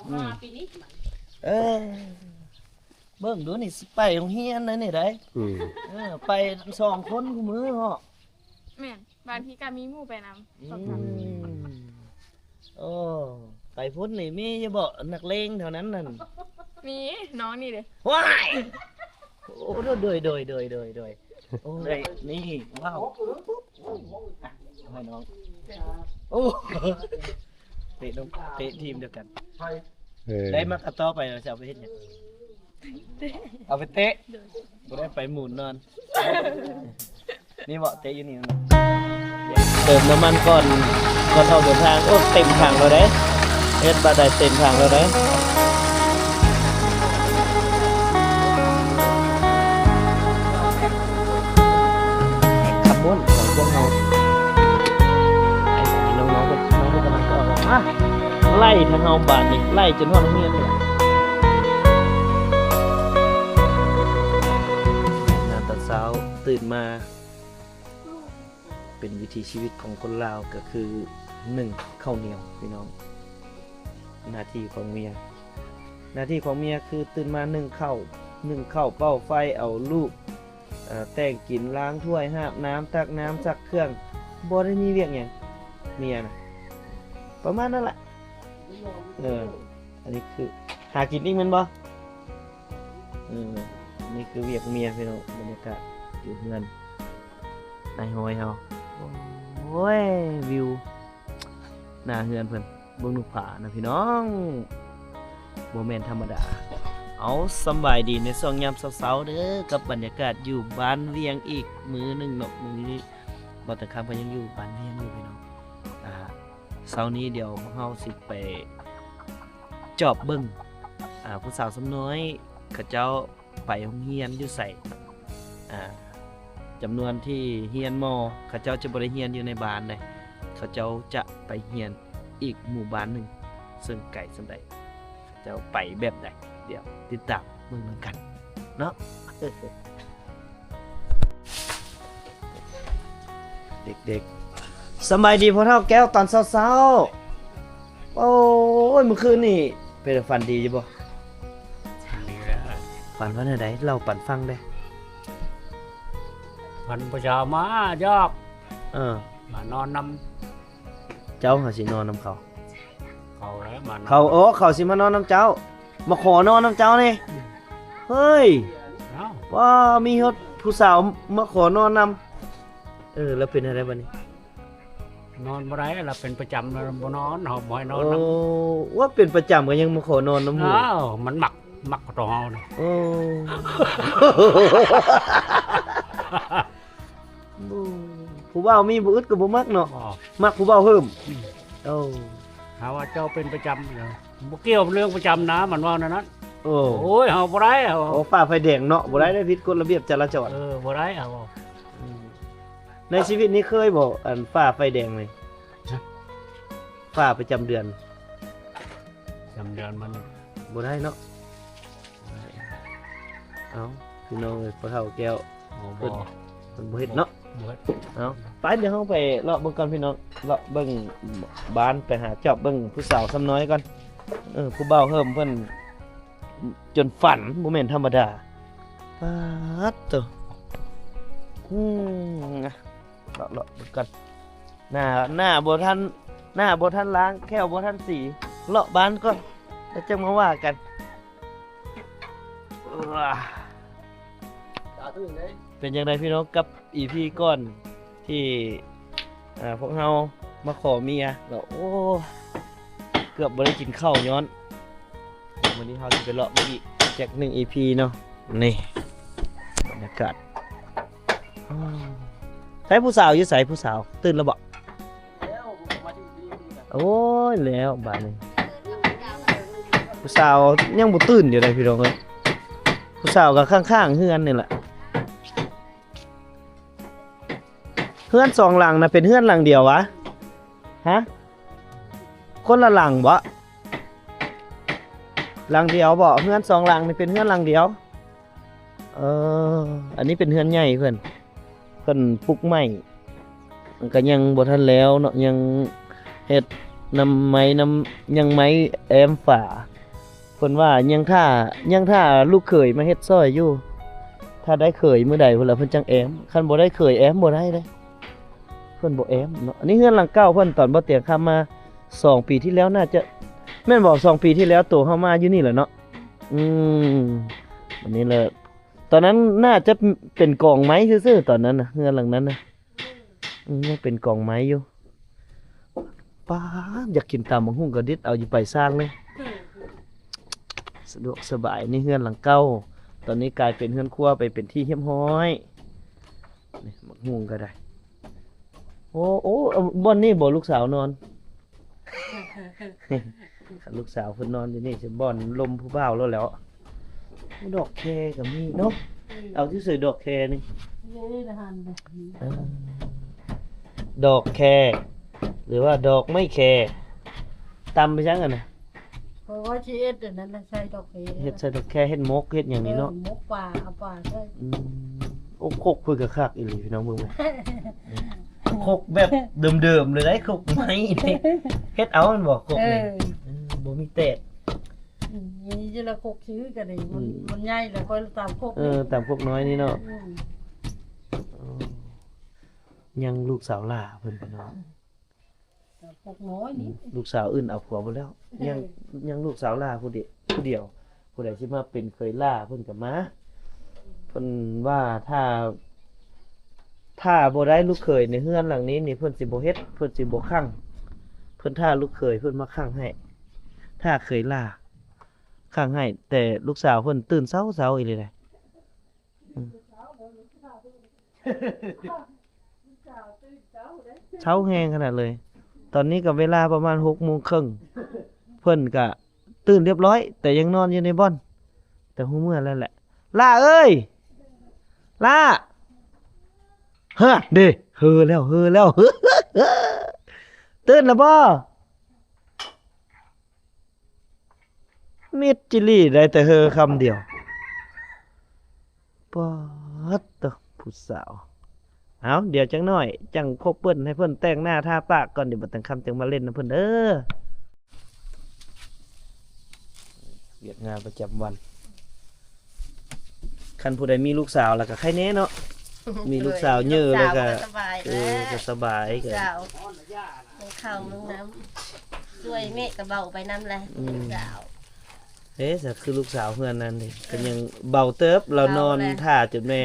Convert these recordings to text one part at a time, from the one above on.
ອືມ ມາປີນີ້ ເອີ ເບິ່ງດູນີ້ ຊິໄປໂຮງຮຽນແລ້ວນີ້ໄດ໋. ອືມ ເອີ ໄປສອງຄົນຄູ່ມື້ເນາະ. ແມ່ນ ບາງທີກໍມີໝູ່ໄປນຳ ອືມ ສອງສາມຄົນ. ໂອ້ ໄປພຸ້ນນີ້ມີຢູ່ບໍ່ ນັກເລງແຖວນັ້ນນັ້ນ? ມີ ນ້ອງນີ້ເດ້. ວ້າຍ ໂອ້ ໂດຍ ໂດຍ ໂດຍ ໂດຍ ໂດຍ ໂອ້ຍ ນີ້ ວ້າວ ໃຫ້ນ້ອງ ໂອ້ ເຕະນ້ອງ ເຕະທີມດຽວກັນ. ເອີ ໄດ້ມາກະຕໍ່ໄປ ເຮົາຈະເອົາໄປເຮັດຫຍັງ? ເຕະ ເອົາໄປເຕະ ໂດຍ ບໍ່ໄດ້ໄປໝູນນອນ. ນີ້ເບາະ ເຕະຢູ່ນີ້ເນາະ. ເຕີມນ້ຳມັນກ່ອນ ກ່ອນອອກເດີນທາງ. ໂອ້ ເຕັມຖັງແລ້ວເດ້ ເຮັດບາດໃດເຕັມຖັງແລ້ວເດ້. ຂະບວນຂອງພວກເຮົາ ໄອ້ນ້ອງໆ ນ້ອງໆ ກຳລັງອອກມາ ໄລ່ທາງເຮົາບາດນີ້ ໄລ່ຈົນຮອດໂຮງຮຽນພຸ້ນ. ງານຕອນເຊົ້າ ຕື່ນມາ ເປັນວິຖີຊີວິດຂອງຄົນລາວ ກໍຄື ໜຶ້ງເຂົ້າໜຽວພີ່ນ້ອງ. ໜ້າທີ່ຂອງເມຍ ໜ້າທີ່ຂອງເມຍຄືຕື່ນມາໜຶ້ງເຂົ້າ ໜຶ້ງເຂົ້າ ເປົ່າໄຟ ເອົາລູກ ເອີ ແຕ່ງກິນ ລ້າງຖ້ວຍ ຫາບນ້ຳ ຕັກນ້ຳ ຊັກເຄື່ອງ ບໍ່ໄດ້ມີວຽກຫຍັງ ເມຍນະ ປະມານນັ້ນລະ. ເອີ ອັນນີ້ຄືຫາກິນອີກແມ່ນບໍ່? ເອີ ນີ້ຄືວຽກເມຍພີ່ນ້ອງ. ບັນຍາກາດຢູ່ເຮືອນນາຍຮ້ອຍເຮົາ ໂອ້ຍ ວິວໜ້າເຮືອນເພິ່ນ ເບິ່ງໜູຜານະພີ່ນ້ອງ ບໍ່ແມ່ນທຳມະດາ. ເອົາ ສຳບາຍດີໃນຊ່ວງຍາມເຊົ້າໆ ເດີ ກັບບັນຍາກາດຢູ່ບ້ານວຽງອີກມື້ໜຶ່ງເນາະ. ມື້ນີ້ບ່າວຕາຄຳກໍຍັງຢູ່ບ້ານວຽງຢູ່ພີ່ນ້ອງ. ອ່າ ເຊົ້ານີ້ດຽວພວກເຮົາຊິໄປຈອບເບິ່ງ ອ່າ ຜູ້ສາວຊຳນ້ອຍເຂົາເຈົ້າໄປໂຮງຮຽນຢູ່ໃສ. ອ່າ ຈຳນວນທີ່ຮຽນມໍ ເຂົາເຈົ້າຈະບໍ່ໄດ້ຮຽນຢູ່ໃນບ້ານໃດ ເຂົາເຈົ້າຈະໄປຮຽນອີກໝູ່ບ້ານໜຶ່ງ ເຊິ່ງໄກສ່ຳໃດ ເຂົາເຈົ້າໄປແບບໃດ ດຽວຕິດຕາມເບິ່ງນຳກັນເນາະ. ເດັກໆ ສະບາຍດີພໍ່ເຖົ້າແກ້ວຕອນເຊົ້າໆ. ໂອ້ຍ ມື້ຄືນນີ້ເປັນ ຝັນດີຢູ່ບໍ່? ຝັນດີແລ້ວ. ຝັນວ່າແນວໃດ? ເລົ່າປັນຟັງແດ່. ຝັນຜູ້ສາວມາຢອກ ເອີ ມານອນນຳ. ເຈົ້າຫາຊິນອນນຳເຂົາ? ເຂົາແຫຼະມານອນ. ເຂົາ ໂອ້ ເຂົາຊິມານອນນຳເຈົ້າ ມາຂໍນອນນຳເຈົ້ານີ້. ອືມ ເຮີ້ຍ ເອົ້າ ວ່າມີຮອດຜູ້ສາວມາຂໍນອນນຳ. ເອີ ແລ້ວເປັນແນວໃດບັດນີ້? ນອນບໍ່ໄດ້ ລະເປັນປະຈຳ ລະບໍ່ນອນ ເຮົາບໍ່ໃຫ້ນອນນຳ. ໂອ້ ວ່າເປັນປະຈຳກໍຍັງມາຂໍນອນນຳໝູ່. ອ້າວ ມັນມັກ ມັກກວ່າຕົວເຮົານະ. ໂອ້ ໂອ້ ຜູ້ບ່າວມີບໍ່ອຶດກໍບໍ່ມັກເນາະ. ບໍ່ ມັກຜູ້ບ່າວເພີ່ມ. ອືມ ໂອ້ ຫາວ່າເຈົ້າເປັນປະຈຳເນາະ. ບໍ່ກ່ຽວເລື່ອງປະຈຳນະ ມັນເວົ້າແນວນັ້ນ. ໂອ້ ໂອ້ຍ ເຮົາບໍ່ໄດ້ ເຮົາ ໂອ້ ຝ່າໄຟແດງເນາະ ບໍ່ໄດ້ ໄດ້ຜິດກົດລະບຽບຈະລາຈອນ. ເອີ ບໍ່ໄດ້ ເຮົາ ອືມ ໃນຊີວິດນີ້ເຄີຍບໍ່ ອັນ ຝ່າໄຟແດງນີ້? ຮະ? ຝ່າປະຈຳເດືອນ ປະຈຳເດືອນມັນ ບໍ່ໄດ້ເນາະ. ເອົ້າ ພີ່ນ້ອງເອີຍ ພໍ່ເຖົ້າແກ້ວ ໂອ້ ເພິ່ນ ບໍ່ ເພິ່ນບໍ່ເຮັດເນາະ. ບໍ່ເຮັດ. ເອົ້າ ໄປ ດຽວເຮົາໄປເລາະເບິ່ງກ່ອນພີ່ນ້ອງ ເລາະເບິ່ງບ້ານ ໄປຫາຈອບເບິ່ງຜູ້ສາວຊຳນ້ອຍກ່ອນ. ເອີ ຜູ້ບ່າວເຮີ້ມເພິ່ນຈົນຝັນ ບໍ່ແມ່ນທຳມະດາ. ປາດໂທ້ ອືມ ເລາະ ເລາະເບິ່ງກ່ອນ. ໜ້າ ໜ້າບໍ່ທັນ ໜ້າບໍ່ທັນລ້າງ ແຂ້ວບໍ່ທັນສີ ເລາະບ້ານກ່ອນ ແລ້ວຈັ່ງມາວ່າກັນ. ເປັນຈັ່ງໃດພີ່ນ້ອງ ກັບອີພີກ່ອນທີ່ ອ່າ ພວກເຮົາມາຂໍເມຍ ແລ້ວ ໂອ້ ເກືອບບໍ່ໄດ້ກິນເຂົ້າຍ້ອນ. ມື້ນີ້ເຮົາຊິໄປເລາະເບິ່ງອີກຈັກໜຶ່ງອີພີເນາະ. ນີ້ບັນຍາກາດ ໃສຜູ້ສາວຢູ່ໃສ? ຜູ້ສາວຕື່ນແລ້ວບໍ່? ໂອ້ຍ ແລ້ວບາດນີ້ ຜູ້ສາວຍັງບໍ່ຕື່ນຢູ່ໃດ໋ພີ່ນ້ອງເອີຍ. ຜູ້ສາວກໍຂ້າງໆເຮືອນນີ້ແຫຼະ. ເຮືອນສອງຫຼັງນະ ເປັນເຮືອນຫຼັງດຽວຫວາ? ຮະ? ຄົນລະຫຼັງບໍ? ຫຼັງດຽວບໍ? ເຮືອນສອງຫຼັງນີ້ເປັນເຮືອນຫຼັງດຽວ. ເອີ ອັນນີ້ເປັນເຮືອນໃຫຍ່ເພິ່ນ ເພິ່ນປຸກໃໝ່ ມັນກໍຍັງບໍ່ທັນແລ້ວເນາະ ຍັງເຮັດນຳໄມ້ ນຳ ຍັງໄມ້ແອ້ມຝາ ພິ່ນວ່າຍັງຖ້າ ຍັງຖ້າລູກເຂີຍມາເຮັດຊ່ອຍຢູ່. ຖ້າໄດ້ເຂີຍມື້ໃດພຸ້ນລະເພິ່ນຈັ່ງແອ້ມ. ຄັນບໍ່ໄດ້ເຂີຍແອ້ມບໍ່ໄດ້ເດ້. ເພິ່ນບໍ່ແອ້ມເນາະ. ອັນນີ້ເຮືອນຫຼັງເກົ່າເພິ່ນ ຕອນບໍ່ຕຽງຂ້າມມາສອງປີທີ່ແລ້ວ ໜ້າຈະ ແມ່ນບໍ່? ສອງປີທີ່ແລ້ວໂຕເຮົາມາຢູ່ນີ້ແຫຼະເນາະ. ອືມ ອັນນີ້ແຫຼະ ຕອນນັ້ນໜ້າຈະເປັນກອງໄມ້ຊື່ໆ ຕອນນັ້ນນະ ເຮືອນຫຼັງນັ້ນນະ. ອືມ ຍັງເປັນກອງໄມ້ຢູ່. ປາດ ຢາກກິນຕຳບັກຫຸ່ງກະດິດເອົາຢູ່ປາຍສ້າງເລີຍ. ສະດວກສະບາຍ. ນີ້ເຮືອນຫຼັງເກົ່າ ຕອນນີ້ກາຍເປັນເຮືອນຄົວໄປເປັນທີ່ຮຽບຮ້ອຍ. ນີ້ບັກຫຸ່ງກະໄດ້. ໂອ້ ໂອ້ ບ່ອນນີ້ບໍ່ລູກສາວນອນ? ຄັນລູກສາວເພິ່ນນອນຢູ່ນີ້ຊິບ່ອນລົມຜູ້ບ່າວໂລດແລ້ວ. ໂອ້ ດອກແຄກະມີເນາະ. ອືມ ເອົາທີ່ໃສດອກແຄນີ້? ເອີ ດອກແຄ ຫຼືວ່າດອກໄມ້ແຄ. ຕຳໄປຫຍັງຫັ້ນນະ? ເພາະວ່າຊິເຮັດອັນນັ້ນນະ ໃສ່ດອກເຫັດ ເຮັດໃສ່ດອກແຄ ເຮັດໝົກເຮັດຫຍັງນີ້ເນາະ. ເອີ ໝົກປາ ເອົາປາໃສ່. ອືມ ໂອ້ ຄົກເພິ່ນກະຄັກອີ່ຫຼີພີ່ນ້ອງເບິ່ງ. ຄົກແບບເດີມໆເລີຍໄດ໋ ຄົກໄມ້ນີ້. ເຮັດເອົາແມ່ນບໍ່ຄົກນີ້? ເອີ ເອີ ບໍ່ມີແຕກ. ອືມ ມີຢູ່ລະຄົກຊື່ກະໄດ້. ມັນ ອືມ ມັນໃຫຍ່ລະຄ່ອຍຕຳຄົກ. ເອີ ຕຳຄົກນ້ອຍນີ້ເນາະ. ອືມ ໂອ້ ຍັງລູກສາວຫຼ້າເພິ່ນພີ່ນ້ອງ. ພວກນ້ອຍນີ້ ອືມ ລູກສາວອື່ນເອົາຜົວໝົດແລ້ວ. ເອີ ຍັງ ຍັງລູກສາວຫຼ້າຜູ້ດຽວ ຜູ້ດຽວ. ຜູ້ໃດຊິມາເປັນເຂີຍຫຼ້າເພິ່ນກະມາ. ເພິ່ນວ່າຖ້າ ຖ້າບໍ່ໄດ້ລູກເຂີຍໃນເຮືອນຫຼັງນີ້ນີ້ ເພິ່ນຊິບໍ່ເຮັດ ເພິ່ນຊິບໍ່ຂັງ. ເພິ່ນຖ້າລູກເຂີຍເພິ່ນມາຂັງໃຫ້ ຖ້າເຂີຍຫຼ້າຂັງໃຫ້. ແຕ່ລູກສາວເພິ່ນຕື່ນເຊົ້າໆອີ່ຫຼີເດ້. ອືມ ເຊົ້າແຮງຂະໜາດເລີຍ. ຕອນນີ້ກະເວລາປະມານຫົກໂມງເຄິ່ງ ເພິ່ນກະຕື່ນລຽບລ້ອຍ ແຕ່ຍັງນອນຢູ່ໃນບ່ອນ ແຕ່ຮູ້ເມື່ອແລ້ວແຫຼະ. ຫຼ້າເອີຍ ຫຼ້າ ເຮີເດ້ ເຮີແລ້ວ ເຮີແລ້ວ. ຕື່ນລະບໍ່? ມິດຈິລີ ໄດ້ແຕ່ເຮີຄຳດຽວ. ປາດໂທ້ ຜູ້ສາວ. ເອົາ ດຽວຈັກໜ້ອຍຈັ່ງຄົບເພິ່ນ ໃຫ້ເພິ່ນແຕ່ງໜ້າທາປາກກ່ອນ ດຽວບັດກາງຄ່ຳຈັ່ງມາຫຼິ້ນນຳເພິ່ນເດີ. ວຽກງານປະຈຳວັນ. ຄັນຜູ້ໃດມີລູກສາວລະກະໄຄແນ່ເນາະ. ມີລູກສາວເຍີ້ລະກະ ເອີ ກະສະບາຍ ລູກສາວ ກະສະບາຍ ລູກສາວ ກະ ເຂົ້າໜຶ່ງນ້ຳ ຊ່ວຍແມ່ກະເບົາໄປນຳແຫຼະ. ອືມ ລູກສາວເດ້ ສະ ຄືລູກສາວເຮືອນນັ້ນເດ້ ກະຍັງເບົາເຕີບ. ລາວນອນ ເບົາແຫຼະ ຖ້າຈົນແມ່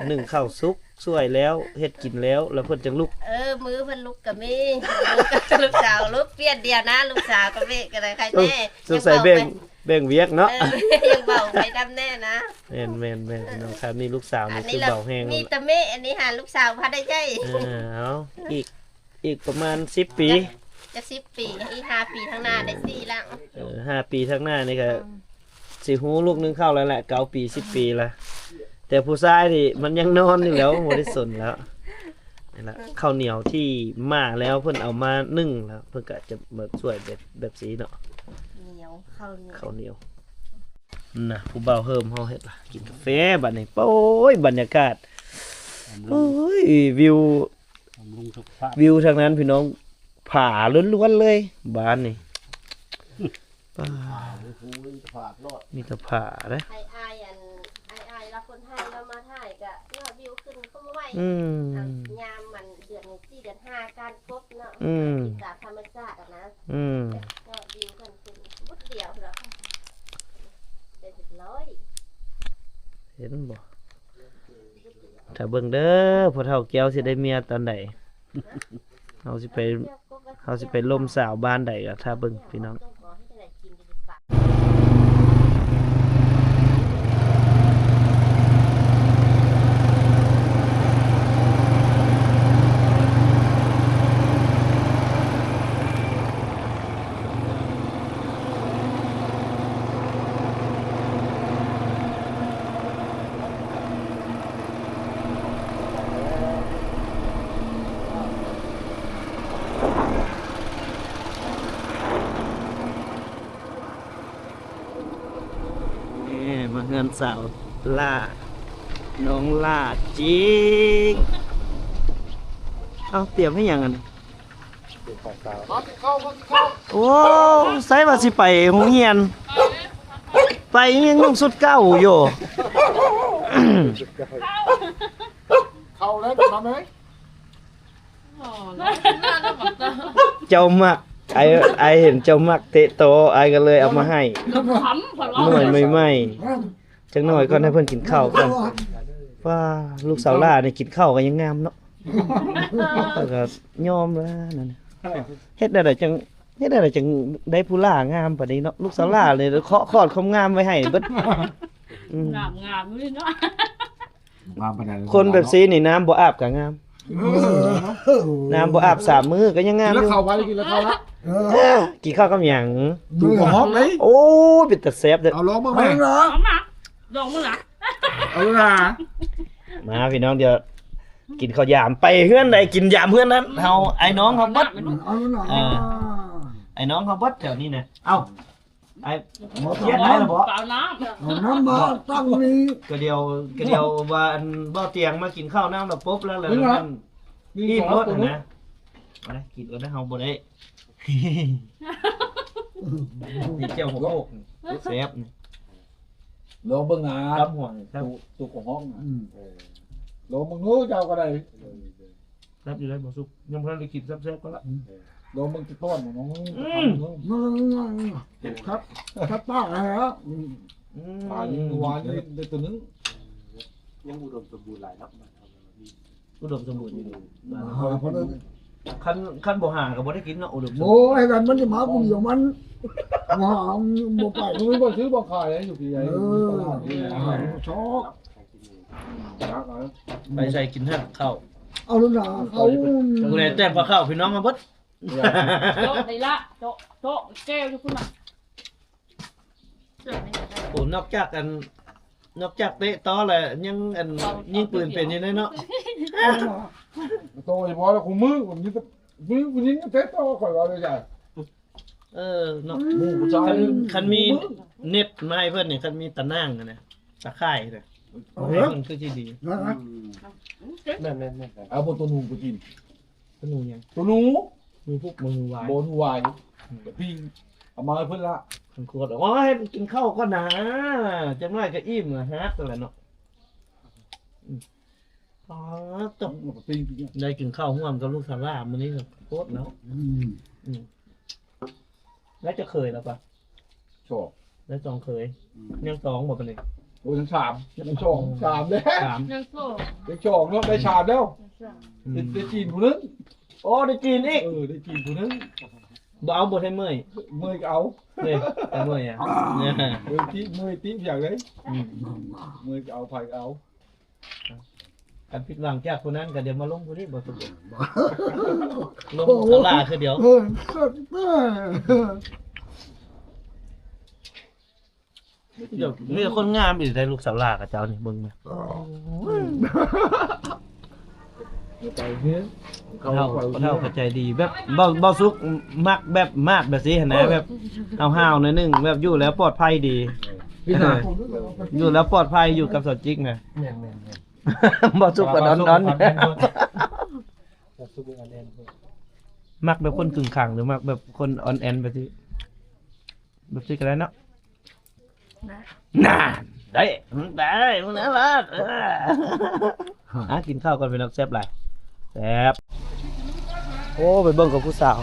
ໜຶ້ງເຂົ້າສຸກ ຊ່ວຍແລ້ວ ເຮັດກິນແລ້ວ ລະເພິ່ນຈັ່ງລຸກ. ເອີ ມື້ເພິ່ນລຸກກະມີ. ລູກສາວລຸກ ປ່ຽນດຽວນະ ລູກສາວກັບແມ່ກະໄດ້ໄຄແນ່. ສົງ ສົງໄສແບ່ງ ແບ່ງວຽກເນາະ. ເອີ ຍັງເບົາໄປນຳແນ່ນະ. ແມ່ນໆໆ ພີ່ນ້ອງ ຄັນມີລູກສາວນີ້ຄືເບົາແຮງ. ມີແຕ່ແມ່ ອັນນີ້ຫາລູກສາວບໍ່ໄດ້ໃຊ້. ເອີ ເອົາ ອີກ ອີກປະມານສິບປີ ຈັກສິບປີ ອີກຫ້າປີທາງໜ້າໄດ້ສີ່ຫຼັງ. ເອີ ຫ້າປີທາງໜ້ານີ້ກະ ອືມ ຊິຮູ້ລູກໜຶ້ງເຂົ້າແລ້ວແຫຼະ ເກົ້າປີ ສິບປີລະ. ແຕ່ຜູ້ຊາຍນີ້ມັນຍັງນອນຢູ່ແລ້ວ ບໍ່ໄດ້ສົນແລ້ວ. ນີ້ລະ ເຂົ້າໜຽວທີ່ໝ້າແລ້ວ ເພິ່ນເອົາມາໜຶ້ງແລ້ວ ເພິ່ນກະຈະມາຊ່ວຍແບບ ແບບຊີ້ເນາະ. ໜຽວ ເຂົ້າໜຽວ ເຂົ້າໜຽວ. ນະ ຜູ້ບ່າວເຮີມເຮົາເຮັດລະ ກິນກາແຟບັດນີ້. ໂອ້ຍ ບັນຍາກາດ ໂອ້ຍ ວິວ ບຳລຸງສຸຂະພາບ ວິວທາງນັ້ນພີ່ນ້ອງ ຜາລ້ວນໆເລີຍບ້ານນີ້. ປາດ ມີແຕ່ຜາເດ້. ອ້າຍໆ ອັນ ອ້າຍໆລາວຄົນໄທລາວມາຖ່າຍກະຍອດວິວຂຶ້ນຄວາມໄວ. ອືມ ຍາມມັນເດືອນສີ່ເດືອນຫ້າການກົບເນາະ. ອືມ ຕາມທຳມະຊາດຫັ້ນນະ. ອືມ ຍອດວິວເພິ່ນຂຶ້ນບຸດດຽວເນາະ ໄດ້ເປັນຮ້ອຍ. ເຫັນບໍ່? ຖ້າເບິ່ງເດີ ພໍ່ເຖົ້າແກ້ວຊິໄດ້ເມຍຕອນໃດ. ເຮົາຊິໄປ ເຮົາຊິໄປລົມສາວບ້ານໃດກະຖ້າເບິ່ງພີ່ນ້ອງ. ນີ້ມາເຮືອນສາວຫຼ້າ ນ້ອງຫຼ້າຈິງ. ເອົ້າ ຕຽມເຮັດຫຍັງຫັ້ນ? ໂອ້ ໃສ່ວ່າຊິໄປໂຮງຮຽນ. ໄປຍັງນຸ່ງຊຸດເກົ່າຢູ່. ເຂົ້າແລ້ວນຳເອີຍ. ເຈົ້າມັກ ອ້າຍ ອ້າຍເຫັນເຈົ້າມັກເຕະໂຕ ອ້າຍກໍເລີຍເອົາມາໃຫ້ ໜ່ວຍໃໝ່ໆ. ຈັກໜ່ອຍກ່ອນ ໃຫ້ເພິ່ນກິນເຂົ້າກ່ອນ. ວ້າ ລູກສາວຫຼ້ານີ້ກິນເຂົ້າກໍຍັງງາມເນາະ. ເອີ ກໍຍອມແລ້ວນັ້ນ. ເຮັດແນວໃດຈັ່ງ ເຮັດແນວໃດຈັ່ງໄດ້ຜູ້ຫຼ້າງາມປານນີ້ເນາະ. ລູກສາວຫຼ້ານີ້ເຄາະຄອນຄວາມງາມໄວ້ໃຫ້ເບິດ. ອືມ ງາມ ງາມຢູ່ເນາະ. ງາມປານໃດ ຄົນແບບຊີ້ນີ້ນ້ຳບໍ່ອາບກໍງາມ. ເອີ ນ້ຳບໍ່ອາບສາມມື້ກໍຍັງງາມຢູ່. ກິນແລ້ວເຂົ້າໄວ້ ກິນແລ້ວເຂົ້າລະ. ເອີ ກິນເຂົ້າກັບຫຍັງ? ຕູກະຮອກເດ້. ໂອ້ຍ ເປັນຕາແຊບເດີ້. ເອົາລອງເບິ່ງແມະ. ເອົາມາ ລອງເບິ່ງລະ. ເອົາລະ ມາພີ່ນ້ອງ ດຽວກິນເຂົ້າຍາມ ໄປເຮືອນໃດກິນຍາມເຮືອນນັ້ນ. ເຮົາ ອ້າຍນ້ອງເຮົາເບິດ ເອົາລະ ເອີ ອ້າຍນ້ອງເຮົາເບິດແຖວນີ້ນະ. ເອົ້າ ອ້າຍ ເຮັດໄດ້ລະບໍ່? ເອົານ້ຳ ເອົານ້ຳມາຕັ້ງນີ້. ກະດຽວ ກະດຽວວ່າອັນ ບໍ່ຕຽງມາກິນເຂົ້ານຳລະປົບແລ້ວ ແລ້ວນັ້ນອີ່ມລົດຫັ້ນນະ. ມາເດີ ກິນກ່ອນເດີ ເຮົາບໍ່ໄດ້. ມີແຈ່ວຫົວໂປກ ແຊບນີ້. ລອງເບິ່ງນະ ຕຳຫົວນີ້ ຕູກະຮອກນະ. ອືມ ເອີ ລອງເບິ່ງດູ ເຈົ້າກໍໄດ້. ແຊບຢູ່ໄດ໋ ບໍ່ສຸກ ຍັງບໍ່ທັນໄດ້ກິນ ແຊບໆກ່ອນລະ. ອືມ ລອງເບິ່ງຈັກຕອນໜຶ່ງ. ອືມ ຄັບ ຄັບປາກຫັ້ນລະ. ອືມ ປາຍັງຫວານຢູ່ ໄດ້ໂຕໜຶ່ງ. ຍັງອຸດົມສົມບູນຫຼາຍເນາະ. ອຸດົມສົມບູນຢູ່ ຄັນ ຄັນບໍ່ຫາກໍບໍ່ໄດ້ກິນເນາະ ອຸດົມສົມບູນ. ໂອ້ຍ ກັນມັນຊິມາຜູ້ດຽວມັນ ຫາບໍ່ໄປ. ມັນບໍ່ຊື້ບໍ່ຂາຍຢູ່ພີ້. ເອີ ຊອກ ໄປໃສກິນຫັ້ນເຂົ້າ. ເອົາລະນະ ເຂົ້າ ຜູ້ໃດແຕ່ງພາເຂົ້າ ພີ່ນ້ອງມາເບິດ. ໂຕະນີ້ລະ ໂຕະ ໂຕະແກ້ວຢູ່ພຸ້ນນະ. ໂອ້ ນອກຈາກອັນ ນອກຈາກເຕະຕໍ່ແລ້ວ ຍັງອັນ ຍິງປືນເປັນຢູ່ເນາະ. ໂຕະບໍ່ລະ ຄູ່ມື້ ມີແຕ່ ມີຜູ້ຍິງເຕະຕໍ່ ຂ້ອຍວ່າໄດ້. ເອີເນາະ ໝູ່ຜູ້ຊາຍ ຄັນ ຄັນມີເນັດມາໃຫ້ເພິ່ນນີ້ ຄັນມີຕາໜ່າງຫັ້ນນະ ຕາຂ່າຍນະ ເອີ ມັນຄືຊິດີ. ແມ່ນໆໆ ເອົາບໍ່ ໂຕໜູໄປກິນ. ໂຕໜູຫຍັງ? ໂຕໜູ ໜູພຸກ ໜູຫວາຍ ບໍ່ ໜູຫວາຍ. ອືມ ປີ້ງ ເອົາມາໃຫ້ເພິ່ນລະ ຄັນຂວດ. ໂອ້ຍ ກິນເຂົ້າກ່ອນນາ ຈັກໜ້ອຍກໍອີ່ມລະ ຮັກແລ້ວເນາະ. ອືມ ອໍ ຕົກ ໄດ້ກິນເຂົ້າຮ່ວມກັບລູກສາວຫຼ້າມື້ນີ້ໂພດເນາະ. ອືມ ອືມ ແລ້ວຈະເຄີຍແລ້ວປະ? ສອງ ໄດ້ສອງເຄີຍ. ອືມ ຍັງສອງບໍ່ປານນີ້? ໂອ້ ຍັງສາມ ຍັງສອງ ສາມແລ້ວ ສາມ ຍັງສອງ ຍັງສອງເນາະ ໄດ້ສາມແລ້ວ. ອືມ ໄດ້ ໄດ້ຈີນຜູ້ໜຶ່ງ. ໂອ້ ໄດ້ຈີນອີກ. ເອີ ໄດ້ຈີນຜູ້ໜຶ່ງ. ບໍ່ເອົາບໍ່ ໄທເໝີຍ ເໝີຍກໍເອົາ. ເອີ ໄທເໝີຍອະ ເໝີຍຕິ ເໝີຍຕິ ຢາກໄດ້. ອືມ ເໝີຍກໍເອົາ ໃຜກໍເອົາ. ຄັນຜິດຫວັງຈາກຜູ້ນັ້ນກໍດຽວມາລົງຜູ້ນີ້ບໍ່ ສົມບູນ ລົງສາລາຄືດຽວ. ເອີ ດຽວມີແຕ່ຄົນງາມອີກໄດ໋ ລູກສາວຫຼ້າຂະເຈົ້ານີ້ ເບິ່ງແມະ. ໂອ້ຍ ໄປເຮືອນ ເຖົ້າ ເຖົ້າກໍໃຈດີ ແບບ ເບົາ ເບົາສຸກມັກແບບມາດແບບຊີ້ຫັ້ນນະ ແບບຫ້າວໆໜ້ອຍໜຶ່ງ ແບບຢູ່ແລ້ວປອດໄພດີ. ຢູ່ແລ້ວປອດໄພ ຢູ່ກັບສາວຈິກນະ. ແມ່ນໆໆ ເບົາສຸກກໍດອນໆ ມັກແບບຄົນຂຶງຂັງ ຫຼືມັກແບບຄົນອ່ອນແອນແບບຊີ້ ແບບຊີ້ກໍໄດ້ເນາະ. ນະ ນານ ໄດ້ ໄດ້ ມຶງນັ້ນລະ. ເອີ ອ່ະ ກິນເຂົ້າກ່ອນພີ່ນ້ອງ ແຊບຫຼາຍ ແຊບ. ໂອ້ ໄປເບິ່ງກັບຜູ້ສາວ